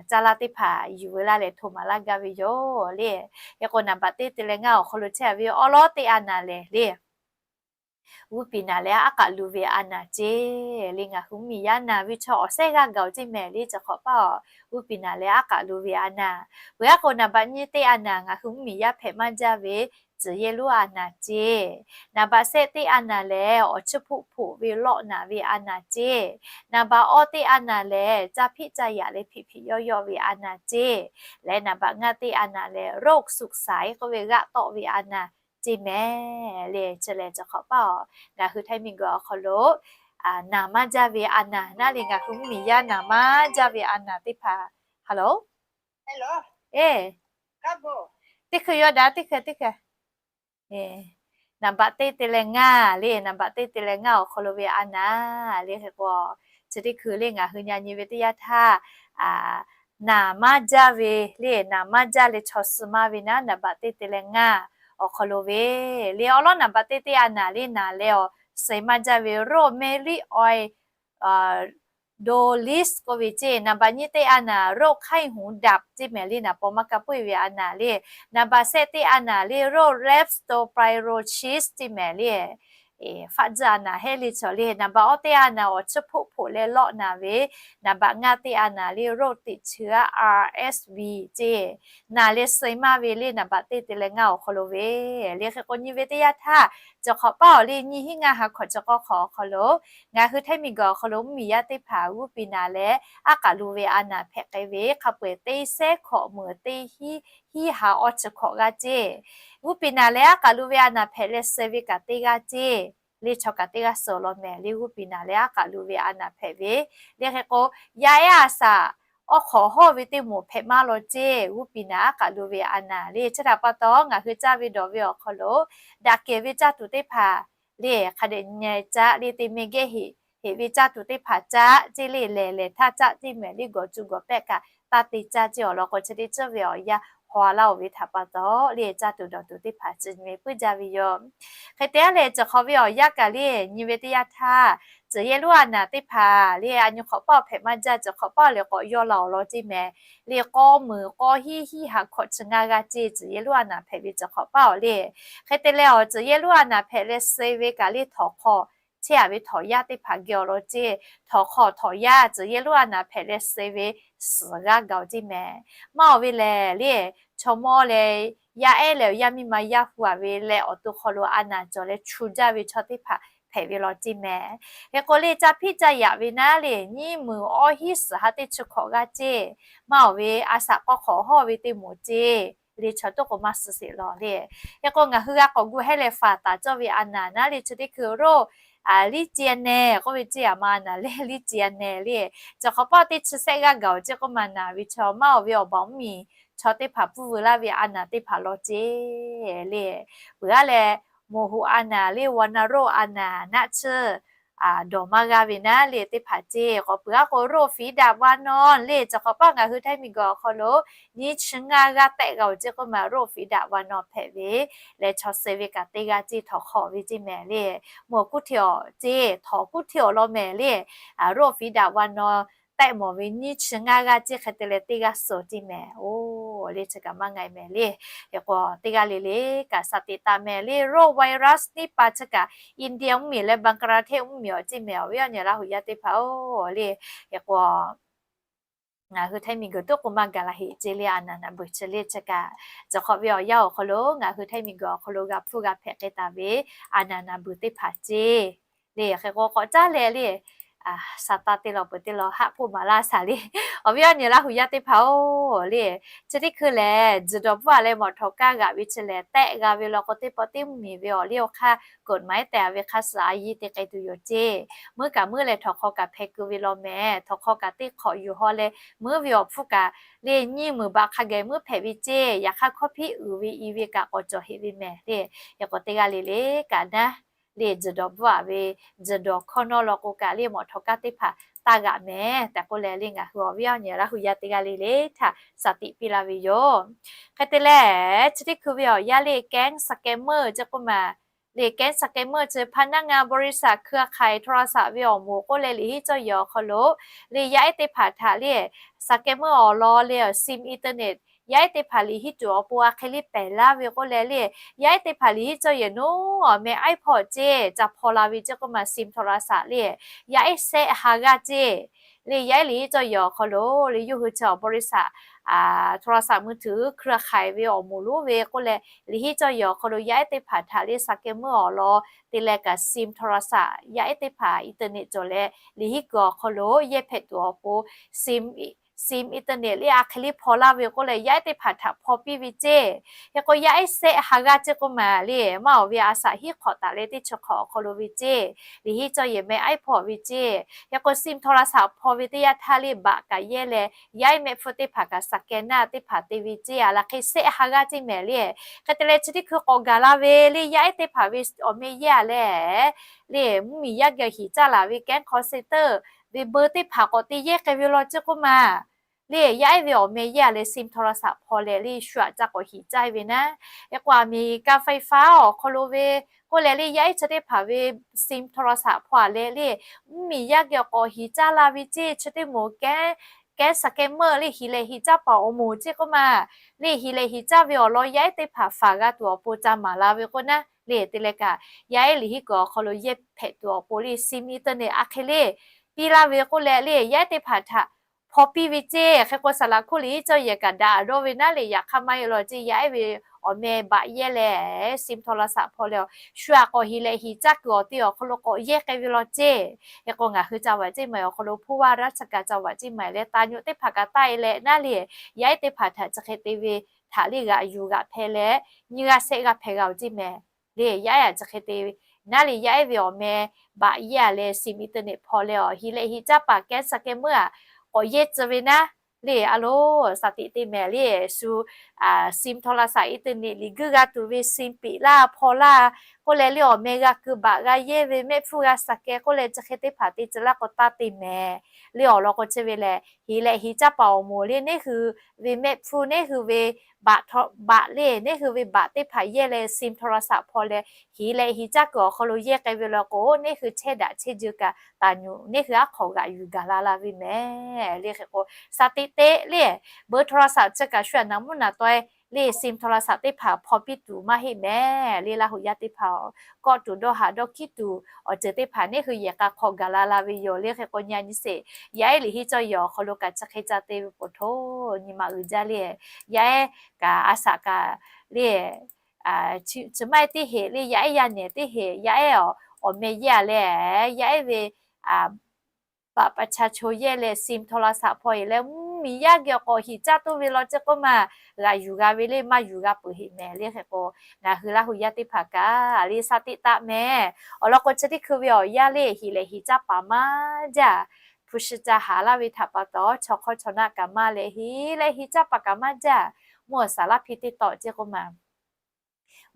caˇ laˇ teˇ hpaˍ yuˬ veu laˇ leh hto maˍ laˇ gaˇ ve yoˬ. Le hk'e k'o naˍ baꞈ teˇ te leh ngaˇ awˬ hk'aw lo chehˇ a ve awˉ lawˉ teˇ a naˍ lehˬ le G'uˇ piˍ naˍ leh aˉ k'aꞈ lu ve a naˍ ceˇ le. Ngaˬ hui mvuhˇmiˬ yaˇ naˍ ve chaw awˬ sehˉ g'aˇ gaˬ-oˬ ceˇ mehˍ le. Chi hk'awꞈ paˇ-oˬ, g'uˇ piˍ naˍ leh aˉ k'aꞈ lu ve a naˍ. Peuˬ aˉ k'o, naˍ baꞈ nyiˇ teˇ a naˍ ngaˬ hui mvuhˇmiˬ yaˇ hpehꞈ maˇ jaˇ ve, tcuhˍ yehˇ lonˉ a naˍ ceˇ. Naˍ baꞈ sehˆ teˇ a naˍ lehˬ, awˬ chiˇ hpoˆ hpoꞈ ve lawˆ naˍ ve a naˍ ceˇ. Naˍ baꞈ awˇ teˇ a naˍ lehˬ, caˇ hpiˆ caˇ yaꞈ leh hpiꞈ hpiꞈ yawˇ yawˇ ve a naˍ ceˇ. Leh naˍ baꞈ ngaˇ teˇ a naˍ lehˬ, โรคสุกใส k'oˆ ve g'aˆ tawˆ ve a naˍ ceˇ mehˍ le. Chi lehˬ, chi hk'awꞈ paˇ-oˬ, ngaˬ hui Htaiˇ miˬguiˬ awˬ hk'aw lo naˍ maˇ jaˇ ve a naˍ naˉ le. Ngaˬ hui mvuhˇmiˬ yaˇ naˍ maˇ jaˇ ve a naˍ teˇ hpaˍ, hello, e, teˇ hkui yawˇ daꞈ, teˇ hkui, teˇ hkui, naˍ baꞈ teˇ te leh ngaˇ le. Naˍ baꞈ teˇ te leh ngaˇ awˬ hk'aw lo ve a naˍ le. Hk'e k'o, chi teˇ hkui le ngaˬ hui nyi nyi ve teˇ yanˇ htaˇ, naˍ maˇ jaˇ ve le, naˍ maˇ jaˇ leh chaw suh maˇ ve naˉ, naˍ baꞈ teˇ te leh ngaˇ awˬ hk'aw lo ve le. Awˬ lawn naˍ baꞈ teˇ te a naˍ le, naˍ leh awˬ suh maˇ jaˇ ve โรคเม็ดเลือดออก Doris k'oˆ ve ceˇ. Naˍ baꞈ nyiˇ teˇ a naˍ โรคไข้หูดับ ceˇ mehˍ le. Naˍ paw maˇ kaˇ puiˇ ve a naˍ le. Naˍ baꞈ sehˆ teˇ a naˍ le โรค เล็ปโทสปิโรซิส ceˇ mehˍ le. Faˆ tzuhˇ a naˍ hehˉ le chaw le. Naˍ baꞈ awˇ teˇ a naˍ awˬ chiˇ hpoˆ hpoꞈ leh lawˆ naˍ ve. Naˍ baꞈ ngaˇ teˇ a naˍ le โรคติดเชื้อ อาร์เอสวี ceˇ. Naˍ leh suh maˇ ve le, naˍ baꞈ teˇ te leh ngaˇ awˬ hk'aw lo ve le. Hk'e k'o, nyi ve teˇ yanˇ htaˇ, chi hk'awꞈ paˇ-oˬ le, nyiˇ hinˉ ngaˇ ha hkawꞈ chi k'awˇ hk'awꞈ awˬ hk'aw lo ngaˬ hui Htaiˇ miˬguiˬ awˬ hk'aw lo mvuhˇmiˬ yaˇ teˇ hpaˍ g'uˇ piˍ naˍ leh aˉ k'aꞈ lu ve a naˍ hpehꞈ k'ai ve hk'a peu-eˬ teˇ sehˉ hkawꞈ meuˍ teˇ hinˉ ha awˇ chi hkawꞈ g'aˇ ceˇ. G'uˇ piˍ naˍ leh aˉ k'aꞈ lu ve a naˍ hpehꞈ leh suh ve kaꞈ teˇ g'aˇ ceˇ. Le chaw kaꞈ teˇ g'aˇ suh law mehˍ le. G'uˇ piˍ naˍ leh aˉ k'aꞈ lu ve a naˍ hpehꞈ ve le. Hk'e k'o, yaˇ ehˉ a shaꞈ awˇ hk'awꞈ hawˇ ve teˇ moˍ hpehꞈ maˇ law ceˇ. G'uˇ piˍ naˍ aˉ k'aꞈ lu ve a naˍ le. Chi htaꞈ pa taw, ngaˬ hui caˇ ve dawˬ ve awˬ hk'aw lo daꞈ kehˬ ve caˇ tuˬ teˇ hpaˍ le, hk'a dehꞈ nyi caˆ le, teˇ meh gehˇ heꞈ heꞈ ve caˇ tuˬ teˇ hpaˍ caˆ ceˇ le. Lehˬ lehˬ htaˇ caˆ ceˇ mehˍ le. Gawˬ cuˇ gawˬ pehˆ kaꞈ taˇ te caˇ ceˇ awˬ lawn k'o, chi teˇ ceuˬ ve awˬ yanˇ haw laˇ-oˬ ve htaꞈ pa taw le, caˇ tuˬ dawˬ tuˬ teˇ hpaˍ chi nyi ve puiˉ jaˇ ve yoˬ. Hk'e te a leh, chi hk'awꞈ ve awˬ yanˇ kaꞈ le, nyi ve teˇ yanˇ htaˇ, tcuhˍ yehˇ lonˉ a naˍ teˇ hpaˍ le, a nyi hk'awꞈ paˇ awˬ hpehꞈ maˇ jaˇ. Chi hk'awꞈ paˇ awˬ le k'awꞈ yawˇ la awˬ lawn ceˇ mehˍ le. K'awˇ meunˍ k'awˇ hinˉ hinˉ ha hkawꞈ chi ngaˇ g'aˇ ceˇ, tcuhˍ yehˇ lonˉ a naˍ hpehꞈ ve chi hk'awꞈ paˇ awˬ le. Hk'e te leh, awˬ tcuhˍ yehˇ lonˉ a naˍ hpehꞈ leh suh ve kaꞈ le, htawnˍ hk'aw chehˇ a ve htawnˍ yaˇ teˇ hpaˍ geh awˬ lawn ceˇ. Htawnˍ hk'aw htawnˍ yaˇ tcuhˍ yehˇ lonˉ a naˍ hpehꞈ leh suh ve suhˍ g'aˇ gaˬ-oˬ ceˇ mehˍ. Maˇ awˬ ve lehˬ le, chaw mawˇ leh yaˇ ehˉ leh awˬ yaˇ miˇ ma yaˇ hu a ve leh awˬ to hk'aw lo a naˍ cawˬ leh chu jaˇ ve chaw teˇ hpaˍ hpehꞈ ve law ceˇ mehˍ. Hk'e k'o le, caˇ hpiˆ caˇ yaꞈ ve naˉ le, nyiˇ meunˍ awˇ hinˉ suhˍ ha teˇ chi hkawꞈ g'aˇ ceˇ. Maˇ awˬ ve a shaꞈ k'awˇ hk'awꞈ hawˇ ve teˇ moˍ ceˇ le, chaw toˆ k'o maˇ suh sheˍ law le. Hk'e k'o, ngaˬ hui g'a k'awꞈ gu hehˉ leh faˍ taˍ cawˇ ve a naˍ naˉ le, chi teˇ hkui โรค liˇ ce a nehˬ k'oˆ ve ceˇ. A ma a naˍ leh liˇ ce a nehˬ le. Chi hk'awꞈ paˇ teˇ chi sehˆ g'aˇ gaˬ-oˬ ceˇ k'oˆ ma naˍ ve chaw maˇ awˬ ve awˬ baˬ mvuhˇmiˬ chaw teˇ hpaˍ pfuhˇ veu laˇ ve a naˍ teˇ hpaˍ law ceˇ le. Peuˬ aˉ leh, moˬ hoꞈ a naˍ le, วัณโรค a naˍ naˆ tsuhˇ dawˬ maˇ g'a ve naˉ le teˇ hpaˍ ceˇ. K'awꞈ peuˬ aˉ k'o, โรคฝีดาษวานอน le. Chi hk'awꞈ paˇ ngaˬ hui Htaiˇ miˬguiˬ awˬ hk'aw lo nyiˇ chi ngaˇ g'aˇ tehˆ g'a-oˬ ceˇ k'oˆ ma, โรคฝีดาษวานอน hpehꞈ ve leh chaw suh ve kaꞈ teˇ g'aˇ ceˇ, htawnˍ hk'aw ve ceˇ mehˍ le. Moˬ kuˉ hteˇ awˬ ceˇ, htawnˍ kuˉ hteˇ awˬ lawn mehˍ le. โรคฝีดาษวานอน tehˆ mawˬ ve nyiˇ chi ngaˇ g'aˇ ceˇ hk'e te leh teˇ g'aˇ suh ceˇ mehˍ. Oˬ le, chi kaꞈ maˇ nga mehˍ le. Hk'e k'o, teˇ g'aˇ le le kaꞈ สติ taˍ mehˍ le. โรคไวรัส niˇ pa chi kaꞈ India mvuhˇmiˬ leh Bangladesh mvuhˇmiˬ awˬ ceˇ mehˍ. Awˬ viˉ awˬ nyi Laˇ huˍ yaˇ teˇ hpaˍ-oˬ le, hk'e k'o, ngaˬ hui Htaiˇ miˬguiˬ toˆ k'o maˇ gaˬ la heꞈ ceˇ le. A naˍ naˍ beuˬ chi le chi kaꞈ, chi hk'awꞈ ve awˬ yanˇ awˬ hk'aw lo ngaˬ hui Htaiˇ miˬguiˬ awˬ hk'aw lo g'a hpfuhˇ g'a hpehꞈ k'ai taˍ ve a naˍ naˍ beuˬ teˇ hpaˍ ceˇ le. Hk'e k'o, k'awꞈ caˉ leh le, Saˍtanˍ te lawˬ peuˬ te lawˬ haˆ k'oˆ maˍ laˇ shaˍ le. Awˬ viˉ awˬ nyi Laˇ huˍ yaˇ teˇ hpaˍ-oˬ le, chi teˇ hkui lehˬ, tzuhˬ dawˬ bvuhˆ a leh mawˬ htawnˍ kaˇ g'aꞈ ve chi lehˬ, tehˆ g'a ve law k'o, teˇ pawˆ teˇ mvuhˇmiˬ ve awˬ liˇ awˬ hk'aˇ กฎหมาย tehˬ ve hk'a suhˍ a yiˇ te k'ai tuˬ yoˬ ceˇ. Meuˉ kaꞈ meuˉ leh htawnˍ hk'aw kaꞈ hpeh keu ve law mehˍ. Htawnˍ hk'aw kaꞈ teˇ hk'awꞈ yuˬ haw leh meuˉ ve awˬ hpfuhˇ kaꞈ le, nyiˇ meunˍ baꞈ hk'a geh meuˉ hpehꞈ ve ceˇ. Yaꞈ hk'aˇ, hkawˇ hpiˇ uiˍ ve i ve kaꞈ k'awꞈ cawˬ heꞈ ve mehˍ le. Hk'e k'o, teˇ g'aˇ le le kaꞈ naˉ le, tzuhˬ dawˬ bvuhˆ a ve tzuhˬ dawˬ hkawˇ nawˉ law k'o kaꞈ le, mawˬ htawnˍ kaˇ teˇ hpaˍ taˇ g'aꞈ mehˍ tehꞈ k'oˆ leh le, ngaˬ hui awˬ viˉ awˬ nyi Laˇ huˍ yaˇ teˇ g'aˇ le le htaꞈ สติ piˇ laˇ ve yoˬ. Hk'e te leh, chi teˇ hkui ve awˬ yanˇ le, แก๊งสแกมเมอร์ ceˇ k'oˆ ma le, แก๊งสแกมเมอร์ chi พนักงานบริษัทเครือข่ายโทรศัพท์ ve awˬ moˍ k'oˆ leh liꞈ henˉ cawˇ yehˬ awˬ hk'aw lo le, yaˇ ehˉ teˇ hpaˍ htaꞈ le, สแกมเมอร์ awˬ lawn le, sim internet Yaˇ ehˉ teˇ hpaˍ liꞈ hiˉ tuˬ awˬ pon a hk'e le pehˬ laˇ ve k'oˆ leh le, yaˇ ehˉ teˇ hpaˍ liꞈ hiˉ cawˇ yehˬ naˉ awˬ meh iPod ceˇ ca hpaw la ve ceˇ k'oˆ ma, SIM โทรศัพท์ le, yaˇ ehˉ sehˆ ha g'aˇ ceˇ le, yaˇ ehˉ liꞈ hiˉ cawˇ yehˬ awˬ hk'aw lo le yawˇ hui chi awˬ บริษัท โทรศัพท์มือถือเครือข่าย ve awˬ moˍ lonˉ ve k'oˆ leh, liꞈ hiˉ cawˇ yehˬ awˬ hk'aw lo yaˇ ehˉ teˇ hpaˍ htaꞈ le สแกมเมอร์ awˬ lawn te leh kaꞈ SIM โทรศัพท์ yaˇ ehˉ teˇ hpaˍ internet cawˬ leh liꞈ hiˉ kuiˬ awˬ hk'aw lo yehˇ hpehꞈ tuˬ awˬ pon SIM, SIM internet le a hk'e le hpaw laˇ ve k'oˆ leh yaˇ ehˉ teˇ hpaˍ htaꞈ hpaw piˇ ve ceˇ. Hk'e k'o yaˇ ehˉ sehˆ ha g'aˇ ceˇ k'oˆ ma le, maˇ awˬ ve a shaꞈ hiˉ hk'awꞈ taˍ leh teˇ chi hk'awꞈ awˬ hk'aw lo ve ceˇ. Liꞈ hiˉ cawˇ yehˬ meh iPod ve ceˇ. Hk'e k'o SIM โทรศัพท์ hpaw ve teˇ yanˇ htaˇ le baꞈ kaꞈ yehˇ leh, yaˇ ehˉ mehˆ hpfuhˇ teˇ hpaˍ kaꞈ สแกนเนอร์ teˇ hpaˍ te ve ceˇ. A la hk'e sehˆ ha g'aˇ ceˇ mehˍ le. Hk'e te leh chi teˇ hkui k'awꞈ gaˬ la ve le, yaˇ ehˉ teˇ hpaˍ ve awˬ meh yehˇ a leh le, mvuhˇmiˬ yaˇ geh hiˍ caˇ laˬ ve แก๊งคอลเซ็นเตอร์ ve เบอร์ teˇ hpaˍ k'awꞈ te yehˇ k'ai ve law ceˇ k'oˆ ma le, yaˇ ehˉ ve awˬ meh yehˇ a leh SIM โทรศัพท์ hpaw leh le shu aꞈ ca k'awꞈ hiˍ caˇ ve naˉ. Hk'e k'o อเมริกาไฟฟ้า awˬ hk'aw lo ve k'oˆ leh le yaˇ ehˉ chi teˇ hpaˍ ve SIM โทรศัพท์ hpaw a leh le, mvuhˇmiˬ yaˇ geh k'awꞈ hiˍ caˇ la ve ceˇ. Chi teˇ moˍ แก๊ง สแกมเมอร์ le hiˍ lehˬ hiˍ caˇ paˍ awˬ moˍ ceˇ k'oˆ ma le, hiˍ lehˬ hiˍ caˇ ve awˬ lawn yaˇ ehˉ teˇ hpaˍ faˍ g'a tuˬ awˬ pon ca maˍ la ve k'oˆ naˉ le. Te leh kaꞈ yaˇ ehˉ liꞈ hiˉ kuiˬ awˬ hk'aw lo yehˇ hpehꞈ tuˬ awˬ pon le SIM internet a hk'e le piˇ laˇ ve k'oˆ leh le yaˇ ehˉ teˇ hpaˍ htaꞈ hpaw piˇ ve ceˇ. Hk'e k'o saˍ laꞈ hkuˇ liꞈ hiˉ cawˇ yehˬ kaꞈ daꞈ dawˇ ve naˉ le, yaꞈ hk'aˇ maˇ heˆ law ceˇ, yaˇ ehˉ ve awˬ meh baꞈ yehˇ leh SIM โทรศัพท์ hpaw leh shu aꞈ k'awꞈ hiˍ lehˬ hiˍ caˇ kuiˬ awˬ te awˬ hk'aw lo k'awꞈ yehˇ k'ai ve law ceˇ. Hk'e k'o ngaˬ hui ca vaꞈ ceˇ maˬ awˬ hk'aw lo ผู้ว่าราชการจังหวัดเชียงใหม่ leh taˍ nyoꞈ teˇ hpaˍ kaꞈ taˆ e leh naˉ le, yaˇ ehˉ teˇ hpaˍ htaꞈ chi hk'e te ve htaꞈ le g'aꞈ yuˬ g'aꞈ hpehꞈ leh nyiˇ g'aˇ sehˆ g'aˇ hpehꞈ g'a oˬ ceˇ mehˍ le. Yaˇ ehˉ aꞈ chi hk'e te naˉ le, yaˇ ehˉ ve awˬ meh baꞈ yehˇ a leh SIM internet hpaw leh awˬ hiˍ lehˬ hiˍ caˇ paˍ แก๊ง สแกมเมอร์ aꞈ k'awꞈ yehˇ tcuh ve naˉ le. A lo, sa teꞈ te mehˍ le, shu SIM โทรศัพท์ internet liꞈ guiˇ g'a tuˬ ve SIM piꞈ laˇ hpaw laˇ k'oˆ leh le awˬ meh g'a keu baꞈ g'a yehˇ ve mehˆ hpfuhˇ g'a สแกน k'oˆ leh chi hk'e teˇ hpaˍ te tcuh laˇ k'o taˇ te mehˍ le. Awˬ lawn k'o chi ve lehˬ hiˍ lehˬ hiˍ caˇ paˍ awˬ moˍ le neˉ hui ve mehˆ hpfuhˇ neˉ hui ve baꞈ le neˉ hui ve baꞈ teˇ hpaˍ yehˇ leh SIM โทรศัพท์ hpaw leh hiˍ lehˬ hiˍ caˇ kuiˬ awˬ hk'aw lo yehˇ k'ai ve law k'o neˉ hui chehˇ daꞈ chehˇ jeu kaꞈ taˍ nyoꞈ neˉ hui aˉ hk'awꞈ g'aꞈ yuˬ gaˬ la la ve mehˍ le. Hk'e k'o sa teꞈ teꞈ le เบอร์ โทรศัพท์ chi kaꞈ shu aꞈ naˍ mvuhˇ naˍ taweh le SIM โทรศัพท์ teˇ hpaˍ hpaw piˇ tuˬ maˇ heˆ mehˍ le. Laˇ huˍ yaˇ teˇ hpaˍ kawˆ tuˬ dawˇ haꞈ dawˇ hkiˉ tuˬ awˬ ceuˬ teˇ hpaˍ neˉ hui yehˬ k'a hk'aw gaˬ la la ve yoˬ le. Hk'e k'o nyi a nyi sheˍ, yaˇ ehˉ liꞈ hiˉ cawˇ yehˬ awˬ hk'aw lo kaꞈ chi hk'e ca te ve poˬ htoˇ nyi ma uiˍ jaˇ le. Yaˇ ehˉ kaꞈ a shaꞈ kaꞈ le chi maˇ heˆ teˇ heˆ le, yaˇ ehˉ yaˇ nehˬ teˇ heˆ, yaˇ ehˉ awˬ meh yehˇ a leh, yaˇ ehˉ ve บัตรประชาชน yehˇ leh SIM โทรศัพท์ hpaw e leh mvuhˇmiˬ yaˇ geh k'awꞈ hiˍ caˇ toˇ ve law ceˇ k'oˆ ma, g'aꞈ yuˬ g'a ve le maˇ yuˬ g'a peuˬ heˆ mehˍ le. Hk'e k'o ngaˬ hui Laˇ huˍ yaˇ teˇ hpaˍ kaꞈ le sa teꞈ taˆ mehˍ. Awˬ lawn k'o chi teˇ hkui ve awˬ yanˇ le hiˍ lehˬ hiˍ caˇ paˍ maˇ jaˇ, hpu shi ca haˍ laˇ ve htaꞈ pa taw chaw hk'awˇ chaw naˆ kaꞈ maˇ leh hiˍ lehˬ hiˍ caˇ paˍ kaꞈ maˇ jaˇ. Mvuhˇ awˬ saˍ laˇ hpiˇ teˇ tawˆ ceˇ k'oˆ ma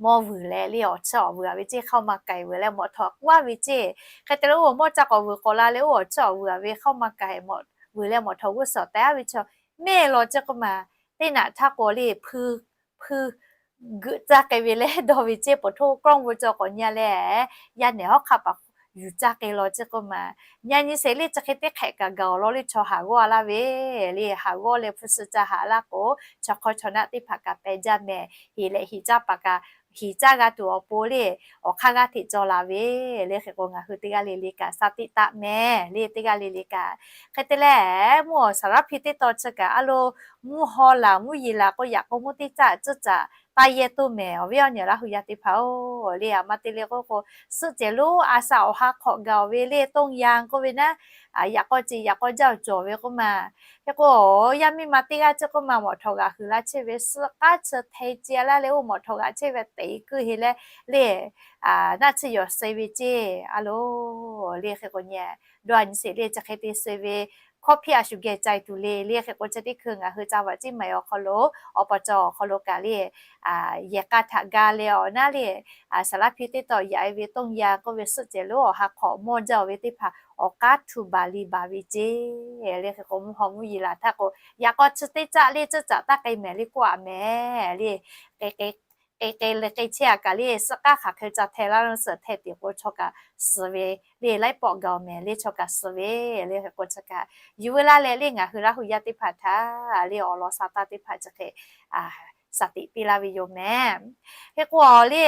mawˇ vuiˬ leh le awˬ chiˇ awˬ vuiˬ a ve ceˇ hk'aˇ ma k'ai vuiˬ leh mawꞈ htawꞈ k'oˆ a ve ceˇ. Hk'e te leh oˇ mawˇ ca k'awꞈ vuiˬ k'awꞈ la leh oˇ awˬ chiˇ awˬ vuiˬ a ve hk'aˇ ma k'ai mawꞈ vuiˬ leh mawꞈ htawꞈ g'uˇ suhˍ teh a ve chaw mehˆ law ceˇ k'oˆ ma, teˇ naꞈ htaˇ k'o le hpu hpu geuꞈ caˇ k'ai ve leh dawˇ ve ceˇ poˬ htoˇ กล้อง veu cawˬ k'awꞈ nyi a leh, yaˇ nehˬ hawˉ hk'aˆ paˍ yuˬ caˇ k'ai law ceˇ k'oˆ ma. Nyi a nyi sheˍ le chi hk'e teˇ hk'ehꞈ kaꞈ gaˬ awˬ lawn le chaw haˍ g'awˇ a laˇ ve le, haˍ g'awˇ leh hpu shi ca haˍ laˇ k'o, chaw hk'awˇ chaw naˆ teˇ hpaˍ kaꞈ peh jaˇ mehˍ. Hiˍ lehˬ hiˍ caˇ paˍ kaꞈ hiˍ caˇ g'a tuˬ awˬ pon le awˬ hk'aˇ g'aˇ hteꞈ cawˬ la ve le. Hk'e k'o ngaˬ hui teˇ g'aˇ le le kaꞈ sa teꞈ taˆ mehˍ le, teˇ g'aˇ le le kaꞈ. Hk'e te leh mvuhˇ awˬ saˍ laˇ hpiˇ teˇ tawˆ chi kaꞈ a lo mvuhˇ haw laˬ mvuhˇ yeˬ laˬ k'o yaꞈ k'aw mvuhˇ teˇ caˆ tcuhˇ caꞈ taˇ yehˇ toˇ mehˍ. Awˬ viˉ awˬ nyi Laˇ huˍ yaˇ teˇ hpaˍ-oˬ le, a ma te le k'oˆ k'o suhˆ cehˬ lonˉ a shaꞈ awˬ ha hk'awꞈ gaˬ awˬ ve le Tongyan k'oˆ ve naˉ, yaꞈ k'aw ce yaꞈ k'aw jaˇ awˬ cawˬ ve k'oˆ ma. Hk'e k'o yaˇ miˇ ma teˇ g'aˇ ceˇ k'oˆ ma mawꞈ htawꞈ g'aꞈ huiˬ la chehˇ ve suhˆ k'aˉ chi hteh ce laˇ leh oˇ mawꞈ htawꞈ g'aꞈ chehˇ ve teꞈ kuˇ heˆ leh le naˆ tsuhˇ yawˬ suh ve ceˇ a lo le. Hk'e k'o nyi dawˇ a nyi sheˍ le chi hk'e te suh ve hkawˇ hpiˇ a shu geh ca tuˬ le le. Hk'e k'o chi teˇ hkui ngaˬ hui ca vaꞈ ceˇ maˬ awˬ hk'aw lo awˬ pa cawˬ awˬ hk'aw lo kaꞈ le yehˬ k'a htaꞈ ga leh awˬ naˉ le saˍ laˇ hpiˇ teˇ tawˆ yaꞈ e ve Tongyan k'oˆ ve suhˆ cehˬ lonˉ awˬ ha hk'awꞈ mawˇ jaˇ awˬ ve teˇ hpaˍ awˬ k'aˉ htu baˬ le baˬ ve ceˇ le. Hk'e k'o mvuhˇ haw mvuhˇ yeˬ laˬ htaˇ k'o yaꞈ k'aw chi teˇ caˆ le tcuhˇ caꞈ taˇ k'ai mehˍ le k'oˆ a mehˍ le. K'e k'e k'e k'e le k'e chehˇ a kaꞈ le, suhˆ k'aˉ hk'aˬ hk'e ca hteh laˇ suhˍ hteh tiˍ k'o chaw kaꞈ suhˍ ve le, laiˉ pawˆ gaˬ awˬ mehˍ le chaw kaꞈ suhˍ ve le. Hk'e k'o chi kaꞈ yuˬ veu laˇ leh le ngaˬ hui Laˇ hu yaˇ teˇ hpaˍ htaꞈ le awˬ lawn sa taˇ teˇ hpaˍ chi hk'e shaˍ tiꞈ piˇ laˇ ve yoˬ mehˍ. Hk'e k'o le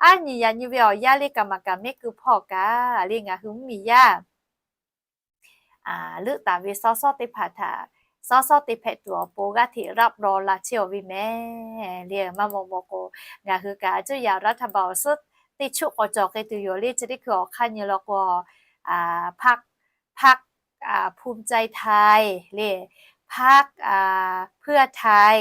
aˉ nyi yaꞈ nyi ve awˬ yanˇ le kaꞈ maˍ kaꞈ mehˉ keu hpawˇ kaꞈ le ngaˬ hui mvuhˇmiˬ yaˇ leuˆ taˍ ve sawˉ sawˉ teˇ hpaˍ htaꞈ sawˉ sawˉ te hpehꞈ tuˬ awˬ pon g'aˇ hteꞈ raˆ law la chehˇ aˬ ve mehˍ le. Maˇ maw maw k'o ngaˬ hui kaꞈ cuˇ yaꞈ รัฐบาล awˬ suhˉ teˇ chuˆ k'awꞈ cawˬ k'ai tuˬ yoˬ le. Chi teˇ hkui awˬ hk'aˇ nyi law k'o พรรค พรรค ภูมิใจไทย le พรรค เพื่อไทย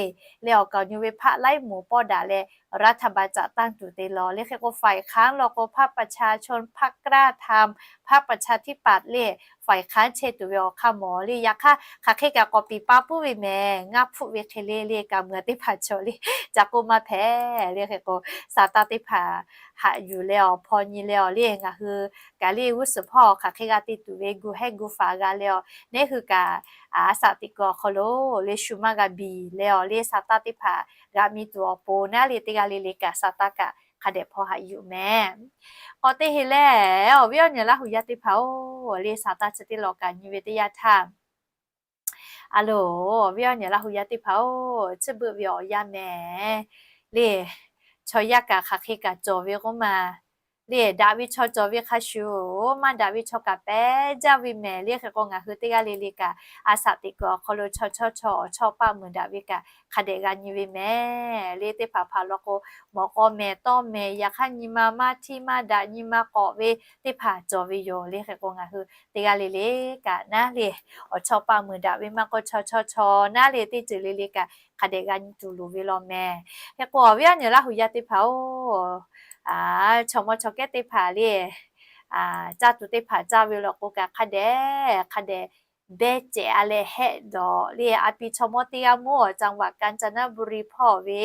le awˬ kaˍ awˬ nyi ve พรรค laiˉ moˍ pawˆ daꞈ leh รัฐบาล จัดตั้ง tuˬ te law le. Hk'e k'o ฝ่ายค้าน law k'o พรรคประชาชน พรรคกล้าทำ พรรคประชาธิปัตย์ le ฝ่ายค้าน chehˇ tuˬ ve awˬ hk'aˇ mawˬ le. Yaꞈ hk'aˇ hk'aˬ hk'e kaꞈ k'awꞈ piˍ pa puiˉ ve mehˍ. Ngaˇ hpfuhˆ ve hk'e le le kaꞈ meuˬ teˇ hpaˍ cawˬ le ca k'oˆ maˇ hpehꞈ le. Hk'e k'o sa taˇ teˇ hpaˍ haꞈ yuˬ leh awˬ hpaw nyi leh awˬ le ngaˬ hui kaꞈ le g'uˇ suhˍ hpawˇ hk'aˬ hk'e g'a te tuˬ ve gu hehˉ gu faˍ g'a leh awˬ neˉ hui kaꞈ a shaꞈ teꞈ kuiˬ awˬ hk'aw lo le shu maˇ g'a biˬ leh awˬ le sa taˇ teˇ hpaˍ g'a mi tuˬ awˬ pon naˉ le teˇ g'aˇ le le kaꞈ sa taˇ kaꞈ hk'a dehꞈ hpaw haꞈ yuˬ mehˍ. K'awꞈ teˇ heˆ lehˬ awˬ viˉ awˬ nyi Laˇ hu yaˇ teˇ hpaˍ-oˬ le sa taˇ chi teˇ law kaꞈ nyi ve teˇ yanˇ htaˇ a loˬ, awˬ viˉ awˬ nyi Laˇ hu yaˇ teˇ hpaˍ-oˬ, chi beuꞈ ve awˬ yanˇ mehˍ le chaw yaˇ kaꞈ hk'aˬ hk'e kaꞈ cawˬ ve k'oˆ ma le daꞈ ve chaw cawˬ ve hk'a shuˍ, maˇ daꞈ ve chaw kaꞈ pehˉ jaˇ ve mehˍ le. Hk'e k'o ngaˬ hui teˇ g'aˇ le le kaꞈ a shaꞈ teꞈ kuiˬ awˬ hk'aw lo chaw chawˇ chaw awˬ chawˇ paˆ meuˬ daꞈ ve kaꞈ hk'a dehꞈ g'a nyi ve mehˍ le. Teˇ hpaˍ hpaˍ law k'o mawꞈ k'aw mehˍ tawˇ mehˍ yaꞈ hk'aˇ nyi ma maˇ htiˇ maˇ daꞈ nyi ma k'awꞈ ve teˇ hpaˍ cawˬ ve yoˬ le. Hk'e k'o ngaˬ hui teˇ g'aˇ le le kaꞈ naˉ le awˬ chawˇ paˆ meuˬ daꞈ ve maˇ k'o chaw chawˇ chaw naˉ le teˇ ceuˬ le le kaꞈ hk'a dehꞈ g'a nyi tuˬ loˍ ve law mehˍ. Hk'e k'o awˬ viˉ awˬ nyi Laˇ hu yaˇ teˇ hpaˍ-oˬ, chaw mawˇ chaw kehˉ teˇ hpaˍ le caˇ tuˬ teˇ hpaˍ caˇ ve law k'o kaꞈ hk'a dehꞈ hk'a dehꞈ behˇ cehˬ a leh hehˆ dawˬ le a pi chaw mawˇ teˇ g'aˇ mawˇ จังหวัดกาญจนบุรี hpawˇ ve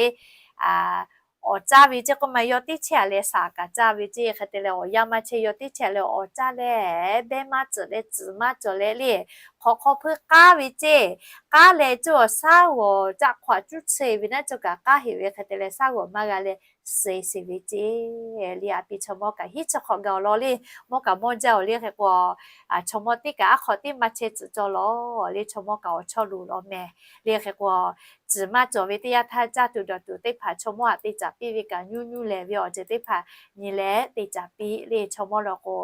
awˬ caˇ ve ceˇ k'oˆ ma yawˇ teˇ chehˇ a leh shaˍ kaꞈ caˇ ve ceˇ. Hk'e te leh awˬ yanˇ maˇ chehˇ yawˇ teˇ chehˇ a leh awˬ caˇ leh behˇ maˇ ceuˬ leh tcuhˍ maˇ cawˬ leh le hk'awꞈ hk'aw hpeuˇ k'aˉ ve ceˇ. K'aˉ leh cawˬ shaˉ g'awˬ caˆ hk'aw a cuˇ chehˇ ve naˉ cawˬ kaꞈ k'aˉ heꞈ ve hk'e te leh shaˉ g'awˬ maˇ g'a leh suh sheˍ ve ceˇ. Le a pi chaw mawˇ kaꞈ hiˉ chi hk'awꞈ gaˬ awˬ lawn le mawˇ kaꞈ mawˇ jaˇ awˬ le. Hk'e k'o chaw mawˇ teˇ kaꞈ aˉ hk'aw tiˉ maˇ chehˇ tcuhˍ cawˇ law le chaw mawˇ kaꞈ awˬ chawˇ loˍ law mehˍ le. Hk'e k'o tcuhˍ maˇ cawˬ ve teˇ yanˇ htaˇ caˇ tuˬ dawˬ tuˬ teˇ hpaˍ chaw mawˇ htaꞈ te caˍ piˇ ve kaꞈ nyuˇ nyuˇ lehˬ ve awˬ ceuˬ teˇ hpaˍ nyi leh te caˍ piˇ le chaw mawˇ law k'o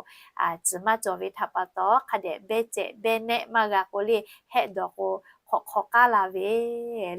tcuhˍ maˇ cawˬ ve htaꞈ pa taw hk'a dehꞈ behˇ cehˬ behˇ nehˆ maˇ g'a k'o le hehˆ dawˬ k'o hk'awꞈ hk'aw k'aˉ la ve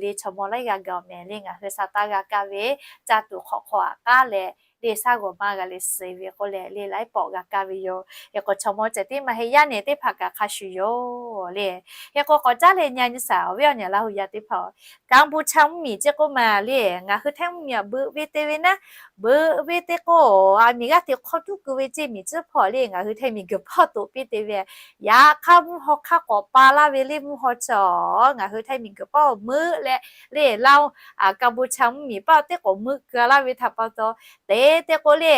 le chaw mawˇ laiˉ g'a gaˬ awˬ mehˍ le. Ngaˬ hui sa taˇ g'a kaˇ ve caˇ tuˬ hk'awꞈ hk'aw aꞈ k'aˉ leh le shaˉ g'awˬ maˇ g'a leh suh ve k'oˆ leh le laiˉ pawˆ g'a kaˇ ve yoˬ. Hk'e k'o chaw mawˇ ceh tiˉ maˇ heˆ yaˇ nehˬ teˇ hpaˍ kaꞈ hk'a shuˍ yoˬ le. Hk'e k'o k'awꞈ caˉ leh nyi a nyi shaˍ awˬ viˉ awˬ nyi Laˇ hu yaˇ teˇ hpaˍ-oˬ, Kaˍbuˍchaˇ mvuhˇmiˬ ceˇ k'oˆ ma le ngaˬ hui Htaiˇ mvuhˇmiˬ aꞈ beuꞈ ve te ve naˉ, beuꞈ ve te k'o a miˬ g'aˇ hteꞈ hk'aw tuˉ keu ve ceˇ miˬ tcuhˉ hpawˇ le ngaˬ hui Htaiˇ miˬguiˬ hpawˇ toꞈ piˇ te ve. Yaꞈ hk'aˇ mvuhˇ haw hk'aˇ k'awꞈ pa laˇ ve le mvuhˇ haw chaw ngaˬ hui Htaiˇ miˬguiˬ paˇ meuˆ leh le Laˇ Kaˍbuˍchaˇ mvuhˇmiˬ paˇ teˇ k'awꞈ meuˆ keu laˇ ve htaꞈ pa taw te te k'o le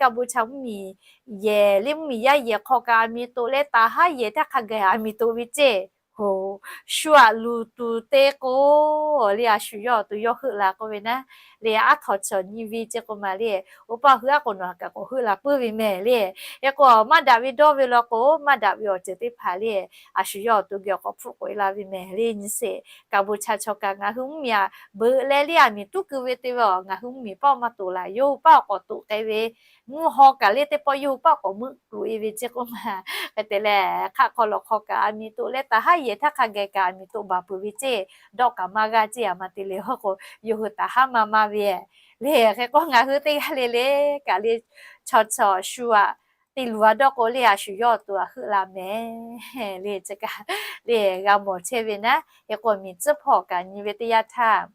Kaˍbuˍchaˇ mvuhˇmiˬ yehˬ le mvuhˇmiˬ yaˇ yehˬ hk'aw kaꞈ a miˬ toꞈ leh taˍ haˉ yehˬ htaˇ hk'a gaˬ a miˬ toꞈ ve ceˇ. Hoˬ, shu aꞈ luˬ tuˬ te k'o le a shu yawˇ awˬ to yawˇ heuˆ la k'oˆ ve naˉ le aˉ htaw chaw nyi ve ceˇ k'oˆ ma le, oˇ paˇ hui aˉ k'o nawˬ kaꞈ k'awꞈ heuˆ la puiˉ ve mehˍ le. Hk'e k'o maˇ daꞈ ve dawˇ ve law k'o maˇ daꞈ ve awˬ ceuˬ teˇ hpaˍ le a shu yawˇ awˬ to geh awˬ k'awꞈ hpfuhˆ k'oꞈ e la ve mehˍ le. Nyi sheˍ Kaˍbuˍchaˇ chaw kaꞈ ngaˬ hui mvuhˇmiˬ aꞈ beuꞈ leh le a miˬ tuˉ keu ve te ve a ngaˬ hui mvuhˇmiˬ paˇ maˇ toꞈ laˬ yawˇ hui paˇ awˬ k'awꞈ toꞈ k'ai ve mvuhˇ haw kaꞈ le teˇ pawˆ yawˇ hui paˇ k'awꞈ meuˆ keu e ve ceˇ k'oˆ ma. Hk'e te leh hk'aˆ hk'aw lawˬ hk'aw kaꞈ a miˬ toꞈ leh taˍ haˉ yehˬ htaˇ hk'a gaˬ kaꞈ a miˬ toꞈ baˬ peuˬ ve ceˇ. Dawˆ kaꞈ maˇ g'aˇ ceˇ a ma te le hawˇ k'o yawˇ hui taˍ haˉ maˇ maˇ ve le. Hk'e k'o ngaˬ hui teˇ g'aˇ le le kaꞈ le chaw chaw shu aꞈ te luˬ a dawˇ k'o le a shu yawˇ awˬ to aꞈ heuˆ la mehˍ le. Chi kaꞈ le g'a mawˬ chehˇ ve naˉ. Hk'e k'o miˬ tcuhˉ hpawˇ kaꞈ nyi ve teˇ yanˇ htaˇ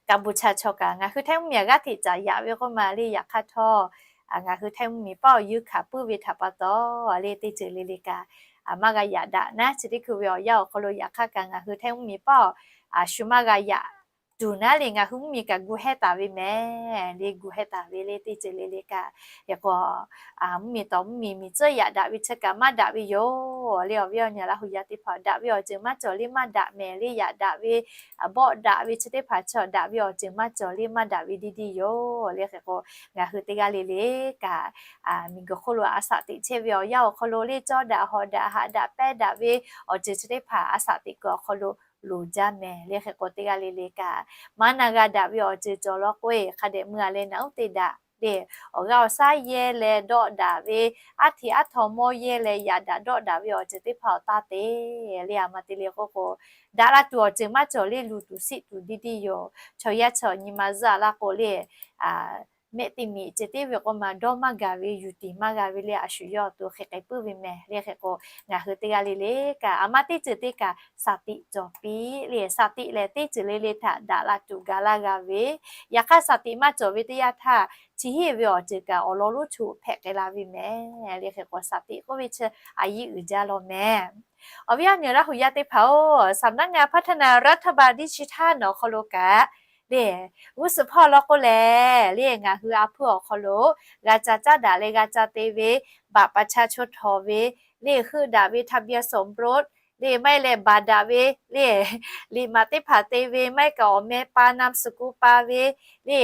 Kaˍbuˍchaˇ chaw kaꞈ ngaˬ hui Htaiˇ mvuhˇmiˬ aꞈ g'aˇ hteꞈ caˍ yaꞈ ve k'oˆ ma le. Yaꞈ hk'aˇ htawˇ ngaˬ hui Htaiˇ mvuhˇmiˬ paˇ awˬ yeunˇ hkanˍ puiˉ ve htaꞈ pa taw le teˇ ceuˬ le le kaꞈ maˇ g'a yaꞈ daꞈ naˉ. Chi teˇ hkui ve awˬ yanˇ awˬ hk'aw lo yaꞈ hk'aˇ kaꞈ ngaˬ hui Htaiˇ mvuhˇmiˬ paˇ awˬ shu maˇ g'a yaꞈ tuˬ naˉ le ngaˬ hui mvuhˇmiˬ kaꞈ gu hehˇ taˍ ve mehˍ le, gu hehˇ taˍ ve le teˇ ceuˬ le le kaꞈ. Hk'e k'o, mvuhˇmiˬ tawˍ mvuhˇmiˬ miˬ tcuhˉ yaꞈ daꞈ ve chi kaꞈ maˇ daꞈ ve yoˬ le. Awˬ viˉ awˬ nyi Laˇ hu yaˇ teˇ hpaˍ, daꞈ ve awˬ ceuˬ maˇ cawˬ le maˇ daꞈ mehˍ le, yaꞈ daꞈ ve bawˆ daꞈ ve chi teˇ hpaˍ chaw daꞈ ve awˬ ceuˬ maˇ cawˬ le maˇ daꞈ ve diˇ diˇ yoˬ le. Hk'e k'o, ngaˬ hui teˇ g'aˇ le le kaꞈ, miˬguiˬ hk'oˆ lo a shaꞈ teꞈ chehˇ ve awˬ yanˇ awˬ hk'aw lo le cawˇ daꞈ hawˍ daꞈ haꞈ daꞈ pehˇ daꞈ ve awˬ ceuˬ chi teˇ hpaˍ a shaꞈ teꞈ kuiˬ awˬ hk'aw lo loˍ jaˇ mehˍ le. Hk'e k'o, teˇ g'aˇ le le kaꞈ maˇ na g'a daꞈ ve awˬ ceuˬ cawˬ law k'o, hk'a dehꞈ meuˇ a leh naꞈ uˉ te daꞈ le, awˬ g'aˇ awˬ shaˉ yehˇ leh dawˆ daꞈ ve, aˉ hteꞈ aˉ htaw mawˇ yehˇ leh yaꞈ daꞈ dawˆ daꞈ ve awˬ ceuˬ teˇ hpaˍ awˬ taˇ te le. A ma te le k'oˆ k'o, daꞈ la tuˬ awˬ ceuˬ maˇ cawˬ le, luˬ tuˬ siˆ tuˬ diˇ diˇ yoˬ. Chaw yaˇ chaw nyi ma zuhˆ a laˇ k'o le, mehˆ teˇ miꞈ ceh tiˉ ve k'o ma dawˇ maˇ gaˬ ve, yuˬ tiˍ maˇ g'a ve le, a shu yawˇ awˬ to hk'e k'ai puiˉ ve mehˍ le. Hk'e k'o, ngaˬ hui teˇ g'aˇ le le kaꞈ a ma teˇ ceuˬ teˇ kaꞈ shaˍ tiꞈ cawˬ piˇ le. Shaˍ tiꞈ lehˬ teˇ ceuˬ le le htaꞈ daꞈ la tuˬ ga laˇ g'a ve, yaꞈ hk'aˇ shaˍ tiꞈ maˇ cawˬ ve teˇ yanˇ htaˇ, chi hiˆ ve awˬ ceuˬ kaꞈ awˬ lawn lonˉ choˬ hpehꞈ k'ai la ve mehˍ le. Hk'e k'o, shaˍ tiꞈ k'oˆ ve chi a yiˇ uiˍ jaˇ law mehˍ. Awˬ viˉ awˬ nyi Laˇ hu yaˇ teˇ hpaˍ-oˬ, สำนักงานพัฒนารัฐบาลดิจิทัล awˬ hk'aw lo kaꞈ le, g'uˇ suhˍ hpawˇ law k'o lehˬ le, ngaˬ hui a hpuiˇ awˬ hk'aw lo g'a ca caˇ daꞈ leh g'a ca te ve, บัตรประชาชน htawnˍ ve le, heuˆ daꞈ ve ทะเบียนสมรส le, maˇ heˆ leh baˬ daꞈ ve le, liꞈ maꞈ teˇ hpaˍ te ve, maˇ heˆ kaꞈ awˬ meh pa นามสกุล pa ve le,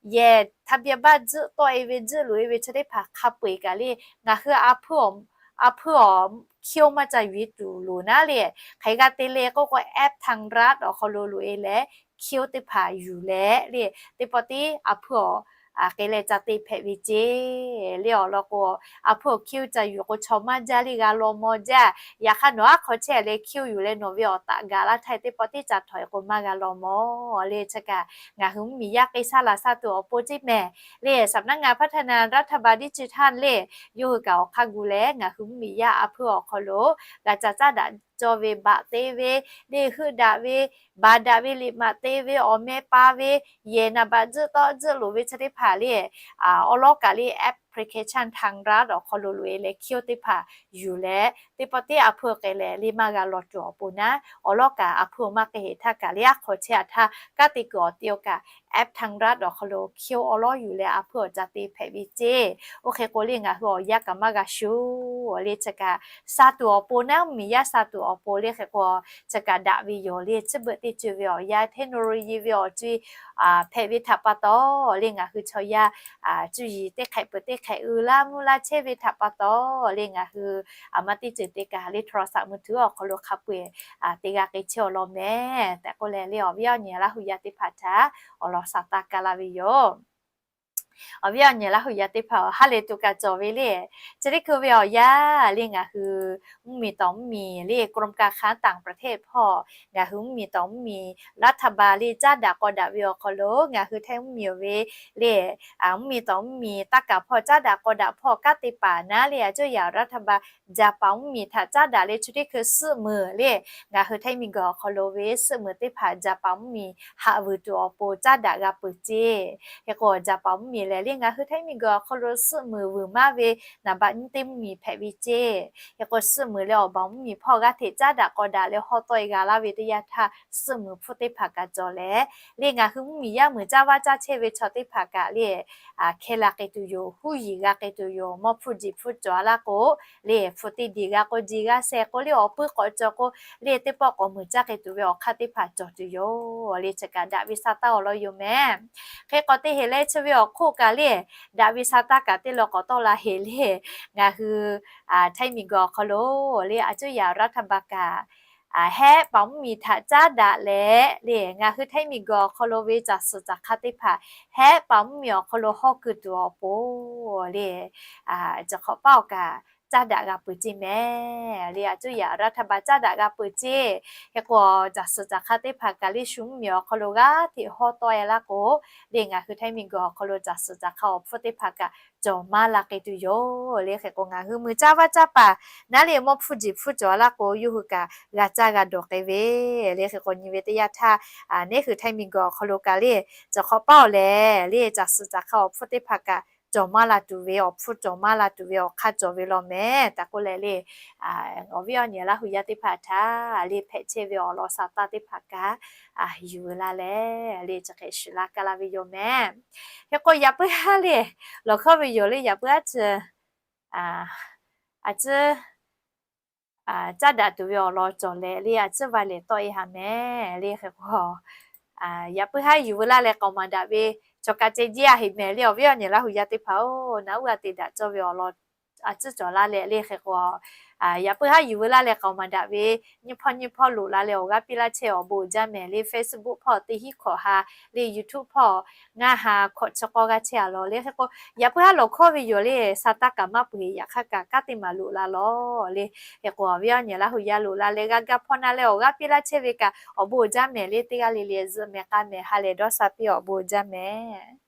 yehˬ ทะเบียนบ้าน tzuhˆ tawˆ e ve tzuhˆ loꞈ e ve chi teˇ hpaˍ hk'a peu-eˬ kaꞈ le, ngaˬ hui a hpuiˇ awˬ hkiˇ-oˆ maˇ ca yuˬ e tuˬ loˍ naˉ le. Hk'aˬ hk'e g'a te le k'oˆ k'o, แอปธรรมรัฐ awˬ hk'aw lo loꞈ e leh hkiˇ-oˆ teˇ hpaˍ yuˬ leh le, teˇ pawˆ tiˉ a hpuiˇ awˬ k'ai leh ca te hpehꞈ ve ceˇ le. Awˬ lawn k'o, a hpuiˇ awˬ hkiˇ-oˆ ca yuˬ k'o chaw maˇ jaˇ le, g'a law maw jaˇ. Yaꞈ hk'aˇ nawˬ aˉ hk'aw chehˇ leh hkiˇ-oˆ yuˬ leh nawˬ ve awˬ taꞈ gaˬ laˇ htaˇ teˇ pawˆ tiˉ ca htawnˍ e k'o maˇ g'a law maw le. Chi kaꞈ ngaˬ hui mvuhˇmiˬ yaˇ k'ai shaˉ la shaˉ tuˬ awˬ pon ceˇ mehˍ le. สำนักงานพัฒนารัฐบาลดิจิทัล le, yawˇ hui kaꞈ awˬ hk'aˇ gu leh ngaˬ hui mvuhˇmiˬ yaˇ a hpuiˇ awˬ hk'aw lo g'a ca caˇ daꞈ cawˇ ve, baꞈ te ve le, heuˆ daꞈ ve, baˬ daꞈ ve, liꞈ maꞈ te ve, awˬ meh pa ve, yehˬ นามบัตร tzuhˆ tawˆ tzuhˆ loꞈ ve chi teˇ hpaˍ le, awˬ lawn kaꞈ le แอปพลิเคชันธรรมรัฐ awˬ hk'aw lo loꞈ e leh hkiˇ-oˆ teˇ hpaˍ yuˬ leh teˇ pawˆ tiˉ a hpuiˇ k'ai leh le maˇ g'a law tuˬ awˬ pon naˉ, awˬ lawn kaꞈ a hpuiˇ maˇ k'ai heˆ htaˇ kaꞈ le aˉ hk'aw chehˇ a htaˇ kanˉ te kuiˬ awˬ te-o kaꞈ แอปธรรมรัฐ awˬ hk'aw lo hkiˇ-oˆ awˬ lawn yuˬ leh a hpuiˇ awˬ ca te hpehꞈ ve ceˇ. Oˇ hk'e k'o le ngaˬ hui awˬ yanˇ kaꞈ maˇ g'a shuˍ le. Chi kaꞈ sha tuˬ awˬ pon naˉ, mvuhˇmiˬ yaˇ sha tuˬ awˬ pon le. Hk'e k'o, chi kaꞈ daꞈ ve yoˬ le. Chi beuꞈ teˇ ceuˬ ve awˬ yanˇ technology ve awˬ co-e hpehꞈ ve htaꞈ pa taw le ngaˬ hui chaw yaˇ cuˇ yiˍ teˇ hk'ehꞈ peuˬ teˇ hk'ehꞈ uiˍ laˇ mvuhˇ laˇ chehˇ ve htaꞈ pa taw le ngaˬ hui a ma teˇ ceuˬ te kaꞈ le โทรศัพท์มือถือ awˬ hk'aw lo hk'a peu-eˬ te g'a k'ai chehˇ-aw law mehˍ tehꞈ k'oˆ leh le awˬ viˉ awˬ nyi Laˇ hu yaˇ teˇ hpaˍ htaꞈ awˬ lawn shaˍ taˇ ka la ve yoˬ. Awˬ viˉ awˬ nyi Laˇ hu yaˇ teˇ hpaˍ-oˬ, ha lehˬ tuˬ kaꞈ cawˬ ve le. Chi teˇ hkui ve awˬ yanˇ le ngaˬ hui mvuhˇmiˬ tawˍ mvuhˇmiˬ le กรมการค้าต่างประเทศ hpawˇ ngaˬ hui mvuhˇmiˬ tawˍ mvuhˇmiˬ รัฐบาล le caˉ daꞈ k'aw daꞈ ve awˬ hk'aw lo ngaˬ hui Htaiˇ mvuhˇmiˬ awˬ ve le mvuhˇmiˬ tawˍ mvuhˇmiˬ taˇ kaˍ hpawˇ caˉ daꞈ k'aw daꞈ hpawˇ kanˉ te paˍ naˉ le a cuˇ yaꞈ รัฐบาล Japan mvuhˇmiˬ htaꞈ caˉ daꞈ leh chi teˇ hkui suhˆ meuˍ le ngaˬ hui Htaiˇ miˬguiˬ awˬ hk'aw lo ve suhˆ meuˍ teˇ hpaˍ Japan mvuhˇmiˬ haꞈ vuiˬ tuˬ awˬ pon caˉ daꞈ g'a peuˬ ceˇ. Hk'e k'o Japan mvuhˇmiˬ lehˬ le ngaˬ hui Htaiˇ miˬguiˬ awˬ hk'aw lo suhˆ meuˍ vuiˬ maˇ ve naˍ baꞈ nyiˇ teˇ mvuhˇmiˬ hpehꞈ ve ceˇ. Hk'e k'o suhˆ meuˍ leh awˬ baˬ mvuhˇmiˬ hpawˇ g'aˇ hteꞈ caˉ daꞈ k'aw daꞈ leh hawˉ tawˆ e g'a laˇ ve teˇ yanˇ htaˇ suhˆ meuˍ hpfuhˇ teˇ hpaˍ kaꞈ cawˬ leh le ngaˬ hui mvuhˇmiˬ yaˇ meuˬ caˇ vaˇ caˇ chehˇ ve chaw teˇ hpaˍ kaꞈ le hkeh la k'ai tuˬ yoˬ, huˉ yiˍ g'a k'ai tuˬ yoˬ. Mawˇ hpfuhˇ jiˬ hpfuhˇ cawˬ a laˇ k'o le hpfuhˇ teˇ diˬ g'a k'o jiˬ g'a sheh k'o le awˬ puiˉ k'awꞈ cawˬ k'o le teˇ pawˆ k'awꞈ meuˬ caˇ k'ai tuˬ ve awˬ hk'aˇ teˇ hpaˍ cawˬ tuˬ yoˬ le. Chi kaꞈ daꞈ ve sha taˇ awˬ lawn yoˬ mehˍ. Hk'e k'awꞈ te heˍ leh chi ve awˬ hk'oˆ kaꞈ le daꞈ ve sha taˇ kaꞈ teˇ law k'awꞈ tawˆ la heˍ le ngaˬ hui Htaiˇ miˬguiˬ awˬ hk'aw lo le a cuˇ yaꞈ รัฐบาล kaꞈ Hehˆ paˍ mvuhˇmiˬ htaꞈ caˉ daꞈ leh le ngaˬ hui Htaiˇ miˬguiˬ awˬ hk'aw lo ve caˬ suhˍ caˬ hk'aˇ teˇ hpaˍ Hehˆ paˍ mvuhˇmiˬ awˬ hk'aw lo hawˉ keu tuˬ awˬ pon le, cawˬ hk'awꞈ paˉ awˬ kaꞈ caˉ daꞈ g'a peuˬ ceˇ mehˍ le. A cuˇ yaꞈ รัฐบาล caˉ daꞈ g'a peuˬ ceˇ. Hk'e k'o caˬ suhˍ caˬ hk'aˇ teˇ hpaˍ kaꞈ le shu mvuhˇmiˬ awˬ hk'aw lo g'aˇ hteꞈ hawˉ tawˆ e laˇ k'o le ngaˬ hui Htaiˇ miˬguiˬ awˬ hk'aw lo caˬ suhˍ caˬ hk'aˇ awˬ hpfuhˇ teˇ hpaˍ kaꞈ cawˬ maˇ la k'ai tuˬ yoˬ le. Hk'e k'o ngaˬ hui mui caˇ vaˇ caˇ paˍ naˉ le mawˇ hpfuhˇ jiˬ hpfuhˇ cawˬ a laˇ k'o yawˇ hui kaꞈ g'a caˇ g'a dawˬ k'ai ve le. Hk'e k'o nyi ve teˇ yanˇ htaˇ neˉ hui Htaiˇ miˬguiˬ awˬ hk'aw lo kaꞈ le cawˬ hk'awꞈ paˉ awˬ lehˬ le caˬ suhˍ caˬ hk'aˇ awˬ hpfuhˇ teˇ hpaˍ kaꞈ cawˬ maˇ la tuˬ ve, awˬ hpfuhˇ cawˬ maˇ la tuˬ ve awˬ hk'aˇ cawˬ ve law mehˍ. Taꞈ k'oˆ leh le, awˬ viˉ awˬ nyi Laˇ hu yaˇ teˇ hpaˍ htaꞈ le hpehꞈ chehˇ ve awˬ lawn sa taˇ teˇ hpaˍ kaꞈ yuˬ veu laˇ leh le chi hk'e shuˍ laˇ kaˇ laˇ ve yoˬ mehˍ. Hk'e k'o yaꞈ puiˉ haˉ le lawˬ hkawˇ ve yoˬ le, yaꞈ puiˉ haˉ chi a ciˉ caˇ daꞈ tuˬ ve awˬ lawn cawˬ leh le a ciˉ va lehˬ tawˆ e haꞈ mehˍ le. Hk'e k'o yaꞈ puiˉ haˉ yuˬ veu laˇ leh k'aoˍ maˍ daꞈ ve chaw ka ceh jeˇ a heꞈ mehˍ le. Awˬ viˉ awˬ nyi Laˇ hu yaˇ teˇ hpaˍ-oˬ, naꞈ uˉ a te daꞈ cawˇ ve awˬ lawn a ciˉ cawˬ laˇ leh le. Hk'e k'o yaꞈ puiˉ haˉ yuˬ veu laˇ leh k'aoˍ maˍ daꞈ ve nyiˇ hpawˇ nyiˇ hpawˇ loꞈ la leh awˬ g'aˇ piˇ laˇ chehˇ awˬ bon uiˍ jaˇ mehˍ le. Facebook hpawˇ teˇ hinˉ hkawꞈ ha le, YouTube hpawˇ ngaˇ ha hkawꞈ chi k'awˇ g'aˇ chehˇ a law le. Hk'e k'o yaꞈ puiˉ haˉ lawˬ hkawˇ ve yoˬ le, sa taˇ kaꞈ maˇ peuˬ heꞈ, yaꞈ hk'aˇ kaꞈ kanˉ teˇ maˍ loꞈ la law le. Hk'e k'o awˬ viˉ awˬ nyi Laˇ hu yaˇ loꞈ la leh g'a gaˇ hpawˇ na leh awˬ g'aˇ piˇ laˇ chehˇ ve kaꞈ awˬ bon uiˍ jaˇ mehˍ le. Teˇ g'aˇ le le zuhꞈ mehˍ k'a mehˍ ha lehˬ dawˇ sha piˇ awˬ bon uiˍ jaˇ mehˍ.